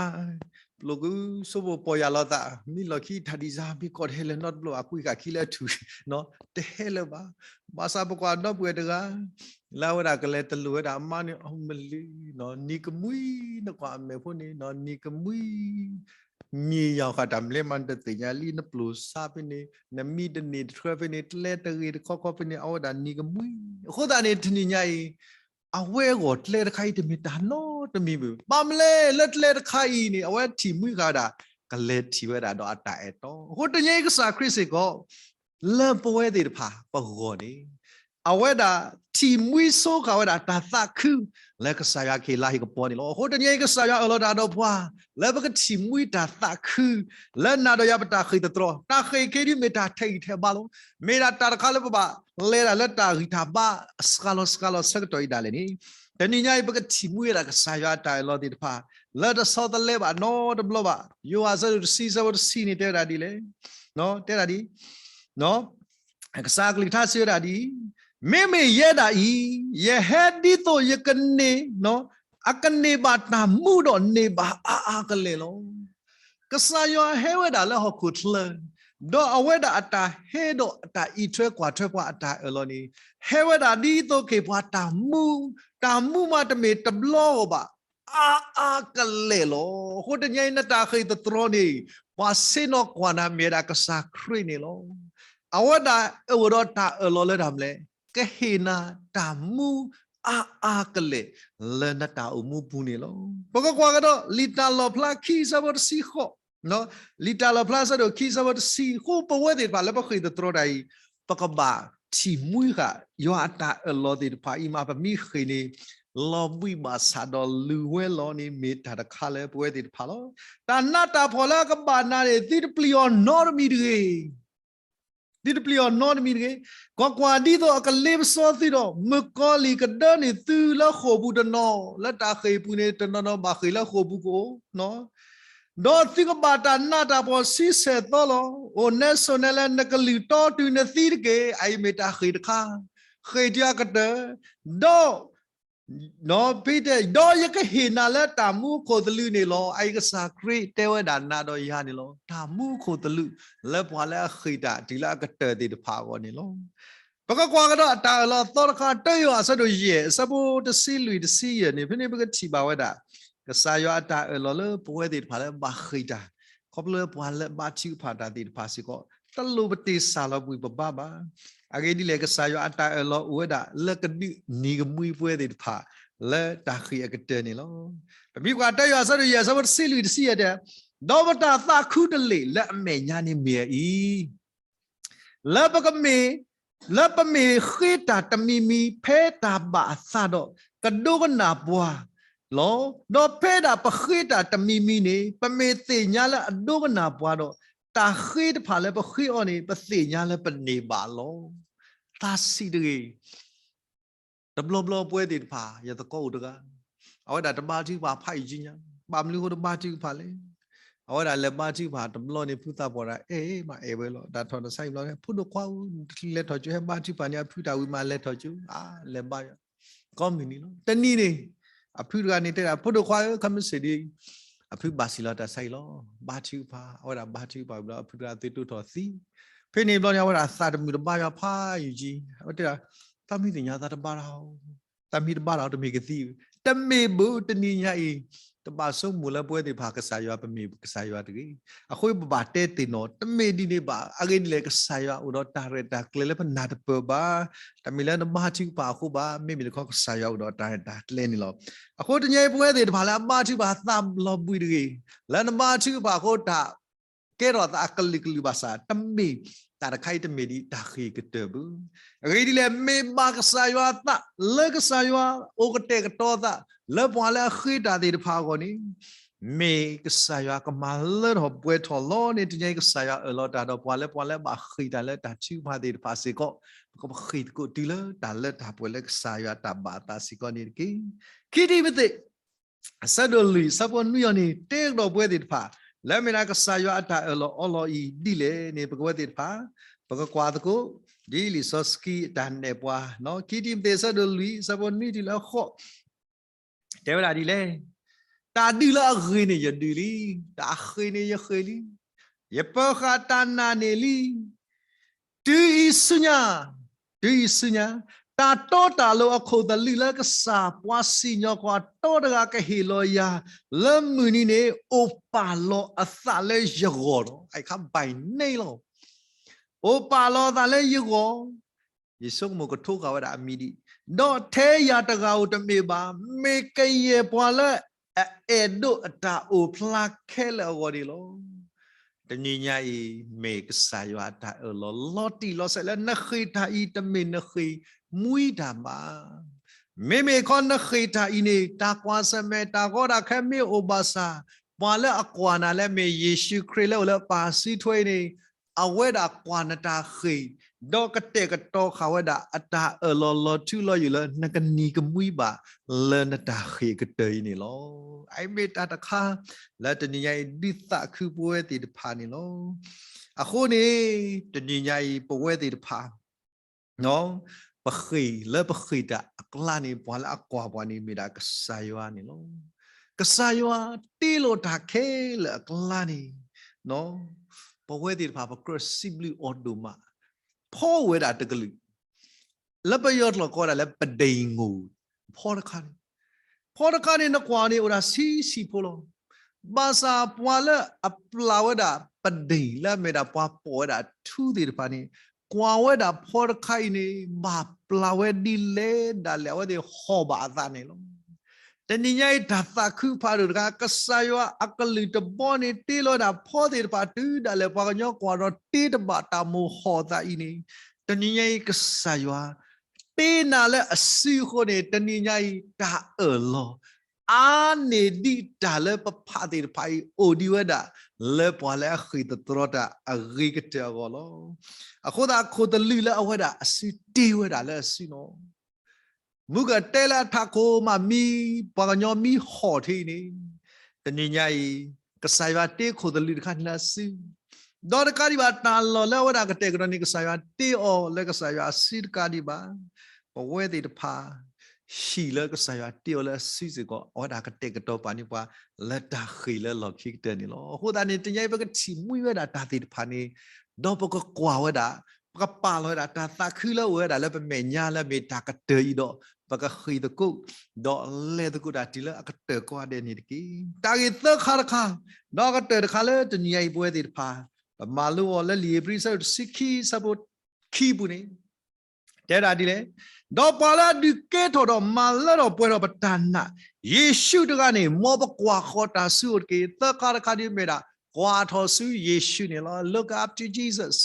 ပျိၢ်ကဆိဖိပီၢ်ယၢ်လီၤသး မ့ၢ်လီၢ်ခံတၢ်ဒံးစၢ် မ့ၢ်ကီၢ်တဟဲလၢၤနီတဘျီဘၣ် ကွံာ်ဃာ်ခံလၢအထူၣ် တဟဲလၢၤဘၣ်. ဘၣ်ဆၣ်ပကွၢ်ဒီပုၢ်ဝဲၢ်တဂၤ လၢအဝဲဒၣ်ကလဲၤတလိာ်ဝဲဒၣ်အမါန့ၣ် အမလံ နံၤကမှံ နကွၢ်အမဲာ်ဖိန့ၣ် နံၤကမှံ မ့ၢ်ယၤဃာ်တၢ်မနုၤမး နတသ့ၣ်ညါလံ နပျိၢ်ဆါဖဲန့ၣ် နမံတန့ၢ်တထြၢဖဲန့ၣ် ကျဲတဂ့ၤတခီခီဖဲန့ၣ် အဝဲဒၣ်နံၤကမှံ အဃိသတးန့ၣ် တနံၤညါအံၤ အဝဲအဂီၢ်ကျဲတခါအံၤ တမ့ၢ်တၢ်နီတမံၤဘၣ်. ဘၣ်မနုၤလဲၣ် လၢကျဲတခါအံၤန့ၣ် အဝဲထံၣ်မှံဃာ်ဝဲဒၣ် ကလဲၤထံၣ်ဝဲဒၣ်ဒီးအတၢ်အဲၣ်တီ အဃိတနံၤအံၤကစၢ်ခရံာ်စ့ၢ်ကီး လၢပဝဲသ့ၣ်တဖၣ်ပဂီၢ်န့ၣ် အဝဲဒၣ်ထံၣ်မှံဆိဃာ်ဝဲဒၣ်တၢ်သးခု လၢကစၢ်ယွၤကဟ့ၣ်လၤဟ့ၣ်ကပီၤန့ၣ်လီၤ. အဃိတနံၤအံၤကစၢ်ယွၤအၢၣ်လီၤတၢ်ဒီးပှၤ လၢပကထံၣ်မှံတၢ်သးခု လၢနၤဒီးယၤပတၢ်ဃ့ၢ်သတြီၤ တၢ်ဃ့ၢ်ခဲဒုးမ့ၢ်တၢ်ထဲးဂံၢ်ထဲးဘါလီၤ. မ့ၢ်ဒၣ်တၢ်တခါလၢပဘၣ်လဲၤဒၣ်လၢတၢ်ဂံၢ်တၢ်ဘါအစှၤလီၤစှၤလီၤဆၢကတီၢ်အံၤဒၣ်လဲာ်န့ၣ် တနံၤညါအံၤ ပကထံၣ်မှံဝဲဒၣ်ကစၢ်ယွၤအတၢ်အၢၣ်လီၤသ့ၣ်တဖၣ် လၢတဆီတလဲဘၣ်နီတဘျီဘၣ်. ယိၤဟၣ်အဆၢဒိၣ်တဆံ အဆၢဖိတဆံန့ၣ် တဲဝဲဒၣ်ဒ်လဲၣ်, တဲဒၣ်ဒ် ကစၢ်ကလုၢ်ကထါစံးဝဲဒၣ်ဒ်အံၤ, မ့မ့ၢ်ယဲဒၣ်အံၤ, ယဟဲဒ်သိးယကန့ၢ်, အကန့ၢ်ဘၣ်တၢ်မူဒီးန့ၢ်ဘၣ်အါအါကလဲာ်လီၤ. ကစၢ်ယွၤဟဲဝဲဒၣ်လၢဟီၣ်ခိၣ်ချၢ, ဒီးအဝဲဒၣ်အတၢ်ဟဲဒီးအတၢ်အံးထွဲကွၢ်ထွဲပှၤအတၢ်အၢၣ်လီၤန့ၣ်, ဟဲဝဲဒၣ်ဒ်သိးကဟ့ၣ်ပှၤတၢ်မူ, တၢ်မူမးတမ့ၢ်တဘျီအဂီၢ်ဘၣ်, အါအါကလဲာ်လီၤ. အဃိတနံၤအံၤ နတၢ်ဃ့ၢ်သတြီၤန့ၣ် ပှၤဆ့ၣ်နီၤကွၢ်နၤမ့ၢ်ဝဲဒၣ်ကစၢ်ခရံာ်န့ၣ်လီၤ. အဝဲဒၣ်အိၣ်ဒီးတၢ်အၢၣ်လီၤလၢတၢ်မနုၤလဲၣ်, ကဟ့ၣ်နၤတၢ်မူအါအါကလဲာ် လၢနတၢ်အိၣ်မူပူၤန့ၣ်လီၤ. ပကကွၢ်ကဒီး လံာ်တၢ်လီၣ်ဖျါခံ အဆၢဖိတဆံဃိး, လံာ်တၢ်လီၣ်ဖျါအဆၢဒိၣ်ခံ အဆၢဖိတဆံဃိး, ပဝဲသ့ၣ်တဖၣ်လၢပဃ့ၢ်သတြီၤတၢ်အံၤ, ပကဘၣ်ထံၣ်မှံဃာ် ယွၤအတၢ်အၢၣ်လီၤသ့ၣ်တဖၣ်အံၤမး ပမ့ၢ်ဃ့ၢ်န့ၣ် လီၤဘှံးဘၣ်ဆၣ်ဒီးလုၢ်ဝဲလီၤန့ၣ် မ့ၢ်တၢ်တခါလၢပဝဲသ့ၣ်တဖၣ်လီၤ. တၢ်နးတၢ်ဖှီၣ်လၢအကဘၣ်နၤန့ၣ် သုတပျံၤအီၤနီတမံၤတဂ့ၤ. သုတပျံၤအီၤနီတမံၤတဂ့ၤ. ကွၢ်ကွၢ်, ဒ်သိးအကလ့ပစီသုဒီး မုၣ်ကီၤလံၢ်ကဒၢန့ၢ်သုလၢဃိာ်ပူၤတနီၤ, လၢတၢ်ဃ့ၢ်ပူၤန့ၣ် တနီၤနီၤဘၣ်ဃ့ၢ်လၢဃိာ်ပူၤကအိၣ်, ဒီးသုကဘၣ်တၢ်နးတၢ်ဖှီၣ်ဆံဆဲၣ်သီလီၤ. အိၣ်နဲဆိးနဲလၢနကလုၢ်တီတုၤနသံတက့ၢ်. အအံၤမ့ၢ်တၢ်ဃ့ၢ်တခါ, ဃ့ၢ်တုၤအကတၢၢ်, ဒီး ဒီးယကဟ့ၣ်နၤလၢတၢ်မူခိၣ်သလုးန့ၣ်လီၤ. အအံၤကစၢ်ခရံာ်တဲဝဲဒၣ်နၤဒီးယၤန့ၣ်လီၤ. တၢ်မူခိၣ်သလုး လၢပှၤလၢအဃ့ၢ်တၢ်တုၤလၢအကတၢၢ်သ့ၣ်တဖၣ်အဂီၢ်န့ၣ်လီၤ. ပကကွၢ်ကဒီးအတၢ်အၢၣ်လီၤအသီတခါ, တၢယိၤဟၣ်အဆၢဒိၣ်ယဲၢ် အဆၢဖိတဆံလွံၢ်တဆံယဲၢ်န့ၣ်, ဖဲန့ၣ်ပကထံၣ်ဘၣ်ဝဲဒၣ် ကစၢ်ယွၤအတၢ်အၢၣ်လီၤလၢပဝဲသ့ၣ်တဖၣ်လၢဘၣ်ဃ့ၢ်တၢ်, ခီဖျိလၢပှၤလၢဘါထုကဖၣ်တၢ်သ့ၣ်တဖၣ်စ့ၢ်ကီး တလိၣ်ပတ့ၢ်စၢ်လီၤကွံာ်ပဘါဘၣ်. အဂ့ၢ်ဒ်လဲၣ်, ကစၢ်ယွၤအတၢ်အၢၣ်လီၤအိၣ်ဝဲဒၣ်လၢကဒုးနံၤကမှံပဝဲသ့ၣ်တဖၣ် လၢတၢ်ဃ့ၢ်အကတၢၢ်န့ၣ်လီၤ. ပမ့ၢ်ကွၢ်တၢယိၤဟၣ်အဆၢဒိၣ်ယဲၢ် အဆၢဖိတဆံလွံၢ်တဆံယဲၢ်တဲ, ဒီးပတၢ်သးခုတလ့ၢ်လၢအမဲာ်ညါန့ၣ်မ့ၢ်အအံၤ လၢပကမ့ၢ်, လၢပမ့ၢ်ဃ့တၢ်တမံၤမံၤ ဖဲတၢ်ဘၣ်အသးဒီး ကဒိကနၣ်ပှၤလီၤ. ဒီးဖဲဒၣ်ပဃ့တၢ်တမံၤမံၤန့ၣ် ပမ့ၢ်သ့ၣ်ညါလၢအဒိကနၣ်ပှၤဒီး တၢ်ဃ့တဖၣ်လၢပဃ့အီၤန့ၣ် ပသ့ၣ်ညါလၢပန့ၢ်ဘၣ်လီၤ. သးဆံးတဂ့ၤ တဘျီဘျီပဝဲသ့ၣ်တဖၣ် ယသကိးအိၣ်တဂၤ, အဝဲဒၣ်တဘါထုကဖၣ်ဖးယံာ်ကံညါ, ဘၣ်မနုၤဃိတဘါထုကဖၣ်လဲၣ်. အဝဲဒၣ်လဲၤဘါထုကဖၣ်တဘျီန့ၣ် ဖုသးပှၢ်ဒၣ်အဲၣ်မးအဲၣ်ဝဲလီၤ. တၢ်ထီၣ်တၢ်ဆါအံၤဘျီန့ၣ် ဖိဒိၣ်ခွါဧၢ, လဲၤထီၣ်ကၠိဟဲဘါထုကဖၣ်န့ၣ် အဖုတၢ်ဝံၤမးလဲၤထီၣ်ကၠိ, အါ လဲၤဘါယွၤ, ကိးမုၢ်နံၤလီၤ. တနံၤန့ၣ် အဖုတဂၤန့ၣ်တဲဒၣ် ဖိဒိၣ်ခွါဧၢ, ခီမ့ၢ်စ့ၢ်ဒ် အဖုဘၣ်စံၣ်လီၤတၢ်ဆါအံၤလီၤ. ဘါထုကဖၣ်, အဝဲဒၣ်ဘါထုကဖၣ်ဝံၤဘျီ အဖုတဂၤသုးတိၢ်ထီၣ်သံ. ဖဲန့ၣ်ဘျီန့ၣ် အဝဲဒၣ်သးတမုာ်တဘါယွၤဖးယံာ်ကံ, အဝဲတဲဒၣ် သးမ့ၢ်သ့ၣ်ညါသးတဘါတၢ်ဧိၤ, သးမ့ၢ်တဘါတၢ်တမ့ၢ်ကသံ, တမ့ၢ်ဘၣ်. တနံၤညါအံၤ တဘၣ်ဆိကမိၣ်လၢပဝဲသ့ၣ်တဖၣ်ကစၢ်ယွၤ ပမ့ၢ်ကစၢ်ယွၤတဂ့ၤ. အဃိပဘၣ်တဲသ့ၣ်နီၣ် တမ့ၢ်ဒ်န့ၣ်ဘၣ်. အဂ့ၢ်ဒ်လဲၣ် ကစၢ်ယွၤအိၣ်ဒီးတၢ်ရဲၣ်တၢ်ကျဲၤလၢပနၢ်တပၢၢ်ဘၣ်. တမ့ၢ်လၢနဘါထုကဖၣ်အဃိဘၣ်, မ့မ့ၢ်တခီကစၢ်ယွၤအိၣ်ဒီးတၢ်ရဲၣ်တၢ်ကျဲၤန့ၣ်လီၤ. အဃိတနံၤအံၤပဝဲသ့ၣ်တဖၣ်လၢအဘါထုကဖၣ်သးလီၤဘှံးတဂ့ၤ, လၢနဘါထုကဖၣ်အဃိတၢ် ကဲထီၣ်သးအကလုာ်ကလုာ်ဘၣ်ဆၣ် တမ့ၢ်တၢ်တခါအံၤတမ့ၢ်ဒ်တၢ်ဃ့ၢ်ကတၢၢ်ဘၣ်. အဂ့ၢ်ဒ်လဲၣ် မ့ၢ်ဘၣ်ကစၢ်ယွၤအသး လၢကစၢ်ယွၤအိၣ်ကတဲာ်ကတီၤသး လၢပှၤလၢအဃ့တၢ်သ့ၣ်တဖၣ်အဂီၢ်န့ၣ် မ့ၢ်ကစၢ်ယွၤကမၤလၢထီၣ်ပှဲၤထီၣ်လီၤန့ၣ် တနံၤအံၤကစၢ်ယွၤအၢၣ်လီၤတၢ်ဒီးပှၤလၢ ပှၤလၢဘၣ်ဃ့တၢ်လၢတၢ်ထုကဖၣ်သ့ၣ်တဖၣ်စ့ၢ်ကီး ပကဃ့ၢ်သကိးတုၤလၢတၢ်လၢတၢ်ပှဲၤလၢကစၢ်ယွၤတၢ်ဘၣ်အသးစ့ၢ်ကီးန့ၣ်တက့ၢ်. ခံတံၤမသ့း အဆၢဒိၣ်လွံၢ် အဆၢဖိနွံအံၤန့ၣ် တဲကဒီးပဝဲသ့ၣ်တဖၣ် လၢမ့ၢ်ဒၣ်ကစၢ်ယွၤအတၢ်အၢၣ်လီၤအီလီၤအံၤဒ်လဲၣ်န့ၣ် ပကဝဲသ့ၣ်တဖၣ် ပကကွၢ်သကိး ဒ်လံာ်စီဆှံအတၢ်နဲၣ်ပှၤ ခံတံၤမသ့း အဆၢဒိၣ်လွံၢ် အဆၢဖိနွံတုၤလၢအဃိး တဲဝဲဒၣ်ဒ်လဲၣ်, တၢ်ဒုးလၢအဂ့ၤန့ၣ်ယဒုးလံ, တၢ်ဃ့ၢ်န့ၣ်ယဃ့ၢ်လံ, ယပၢၤဃာ်တၢ်နာ်န့ၢ်လံ. တုၤအံၤဆူညါ, တုၤအံၤဆူညါ, တၢ်တီတၢ်လိၤအခိၣ်သလုးလၢကစၢ်ပှၤစံၣ်ညီၣ်ကွီၢ်တီတဂၤကဟ့ၣ်လီၤယၤ လၢမုၢ်နံၤန့ၣ် အိၣ်ပာ်လီၤအသးလၢယဂီၢ်လီၤ. အခါ by name လီၤ. အိၣ်ပာ်လီၤအသးလၢယဂီၢ်, ယဆိကမိၣ်ကထိဃာ်ဝဲဒၣ်အမံၤဒံး, ဒီးထဲယၤတဂၤဧိၤတမ့ၢ်ဘၣ်, မ့ၢ်ကယဲၢ်ပှၤလၢအအဲၣ်ဒိးအတၢ်အိၣ်ဖျါခဲလၢာ်အဂီၢ်န့ၣ်လီၤ. တနံၤညါအံၤ မ့ၢ်ကစၢ်ယွၤအတၢ်အၢၣ်လီၤလီၤတံၢ်လီၤဆဲးလၢနဃ့ၢ်တၢ်အံၤ တမ့ၢ်နဃ့ၢ်မှံတၢ်ဘၣ်. မ့မ့ၢ်ခီနဃ့ၢ်တၢ်အံၤန့ၣ် တၢ်ကွၢ်ဆၢၣ်မဲာ်တၢ်ဂီၤတၢ်ခဲမ့ၢ်အိၣ်ဘၣ်ဆၣ်, ပှၤလၢအကွၢ်နၤလၢအမ့ၢ်ယ့ၣ်ၡူးခရံာ်လၢအိၣ်လၢပၢ်စုထွဲအံၤန့ၣ် အဝဲဒၣ်ကွၢ်နတၢ်ဃ့ၢ်, ဒီးကတဲာ်ကတီၤဃာ်ဝဲဒၣ်အတၢ်အၢၣ်လီၤလီၤထူလီၤယိာ်လၢနကနံၤကမှံဘၣ်လၢနတၢ်ဃ့ၢ်အကတၢၢ်အံၤန့ၣ်လီၤ. အအံၤမ့ၢ်တၢ်တခါ လၢတနံၤညါအံၤဒုးသးခုပဝဲသ့ၣ်တဖၣ်န့ၣ်လီၤ. အဃိန့ၣ် တနံၤညါအံၤ ပဝဲသ့ၣ်တဖၣ် ပဃ့ၢ်လၢပဃ့ၢ်တၢ်အကျါန့ၣ် ပှၤလၢအကွၢ်ပှၤန့ၣ်မ့ၢ်ဒၣ်ကစၢ်ယွၤန့ၣ်လီၤ. ကစၢ်ယွၤတ့လိာ်တၢ်ခဲလၢာ်အကျါန့ၣ် ပဝဲသ့ၣ်တဖၣ် ပကြၢးစံးဘျုးအီၤဒိၣ်မး, ဖီဝဲဒၣ်တကလုာ်, လၢပယီၤကျိာ်ကိးဒၣ်လၢပဒိၣ်ငိၣ် ဖီတခါန့ၣ်, ဖီတခါန့ၣ် နကွၢ်န့ၣ်အိၣ်ဒၣ်ဆံးဆံးဖိလီၤ. ဘၣ်ဆၣ်ပှၤလၢအပျၢ်ဝဲဒၣ်ပဒိၣ်လၢအမ့ၢ်ဒၣ်ပှၤပိာ်ဝဲဒၣ်ထူသ့ၣ်တဖၣ်န့ၣ် ကွၢ်ဝဲဒၣ်ဖီတခါအံၤန့ၣ် ဘၣ်ပျၢ်ဝဲဒ်လဲၣ်ဒၣ်လဲာ် အဝဲသ့ၣ်ဟီၣ်ဘၣ်အသးန့ၣ်လီၤ. တနံၤညါအံၤတၢ်သးခုဖးဒိၣ်တခါ ကစၢ်ယွၤအကလုၢ်တဘီန့ၣ် တ့လီၤဝဲဒၣ်ဖီသ့ၣ်တဖၣ်တုၤဒၣ်လဲာ် ပှၤကညီကွၢ်ဒီးတ့တဘၣ်တၢ်မိၣ်ဟီၣ်သးအံၤန့ၣ်, တနံၤညါအံၤကစၢ်ယွၤ တ့နၤလၢအစုအဃိန့ၣ် တနံၤညါအံၤတၢ်အၢၣ်လီၤ အါန့ၢ်ဒံးတၢ်လၢပဖးသ့ၣ်တဖၣ်အံၤ အိၣ်ဒံးဝဲဒၣ် လၢပှၤလၢအဃ့ၢ်သတြီတၢ်အဂ့ၤကတၢၢ်အဂီၢ်လီၤ. အဃိသတးခိၣ်သလုးလၢအဝဲဒၣ်အစုတ့ဝဲဒၣ်လၢအစုလီၤ. မုၢ်ကတဲလၢအထးခိၣ်မးမံ ပှၤကညီမံဟီၣ်ထံအံၤန့ၣ်, တနံၤညါအံၤ ကစၢ်ယွၤတ့ခိၣ်သလုးတခါန့ၣ်လၢအစု ဒီးတကးဒံးဘၣ် တၢ်လီၢ်လၢအဝဲဒၣ်ကတဲာ်ကတီၤန့ၣ် ကစၢ်ယွၤတ့အီၤလၢကစၢ်ယွၤအစုတကးဒံးဘၣ်. ပဝဲသ့ၣ်တဖၣ် ဟံၣ်လၢကစၢ်ယွၤတ့အီၤလၢအစုစ့ၢ်ကီး အဝဲဒၣ်ကတဲာ်ကတီၤပာ်န့ၢ်ပှၤ လၢတၢ်ဃ့ၢ်လၢလီၢ်ခံကတၢၢ်န့ၣ်လီၤ. အဃိသတးန့ၣ် တနံၤညါအံၤ ပကထံၣ်မှံဝဲဒၣ်တၢ်သ့ၣ်တဖၣ်န့ၣ်, ဒီးပကကွၢ်ဝဲဒၣ်, ပကပာ်လီၤဝဲဒၣ်တၢ်သးခုလၢအိၣ်ဝဲဒၣ်လၢပမဲာ်ညါလၢအမ့ၢ်တၢ်ကတၢၢ်အံၤဒီး ပကဃ့ၢ်သကိး ဒီးလဲၤသကိးတၢ်တုၤလၢအကတၢၢ်ကိးဂၤဒဲးန့ၣ်တက့ၢ်. တၢ်ဂ့ၢ်သၢခါတခါ, ဒီးအကတၢၢ်တခါလၢတနံၤညါအံၤပဝဲသ့ၣ်တဖၣ် ပမၤလိအီၤလၢလံာ်ဧ့ၤဘြံၤအဆၢဒိၣ်တဆံခံ အဆၢဖိခံအပူၤန့ၣ် တဲဒၣ်ဒ်လဲၣ်, ဒီးပှၤလၢအဒုးကဲထီၣ်ဒီးမၤလၢထီၣ်ပှဲၤထီၣ်ပတၢ်နာ် ယ့ၣ်ၡူးတဂၤန့ၣ် မ်ပကွၢ်ဃီၤတၢ်ဆူအအိၣ်တက့ၢ်. သၢခါတခါဒ်မ့ၢ်ဒၣ် ကွၢ်ထီၣ်ဆူယ့ၣ်ၡူးန့ၣ်လီၤ. Look up to Jesus,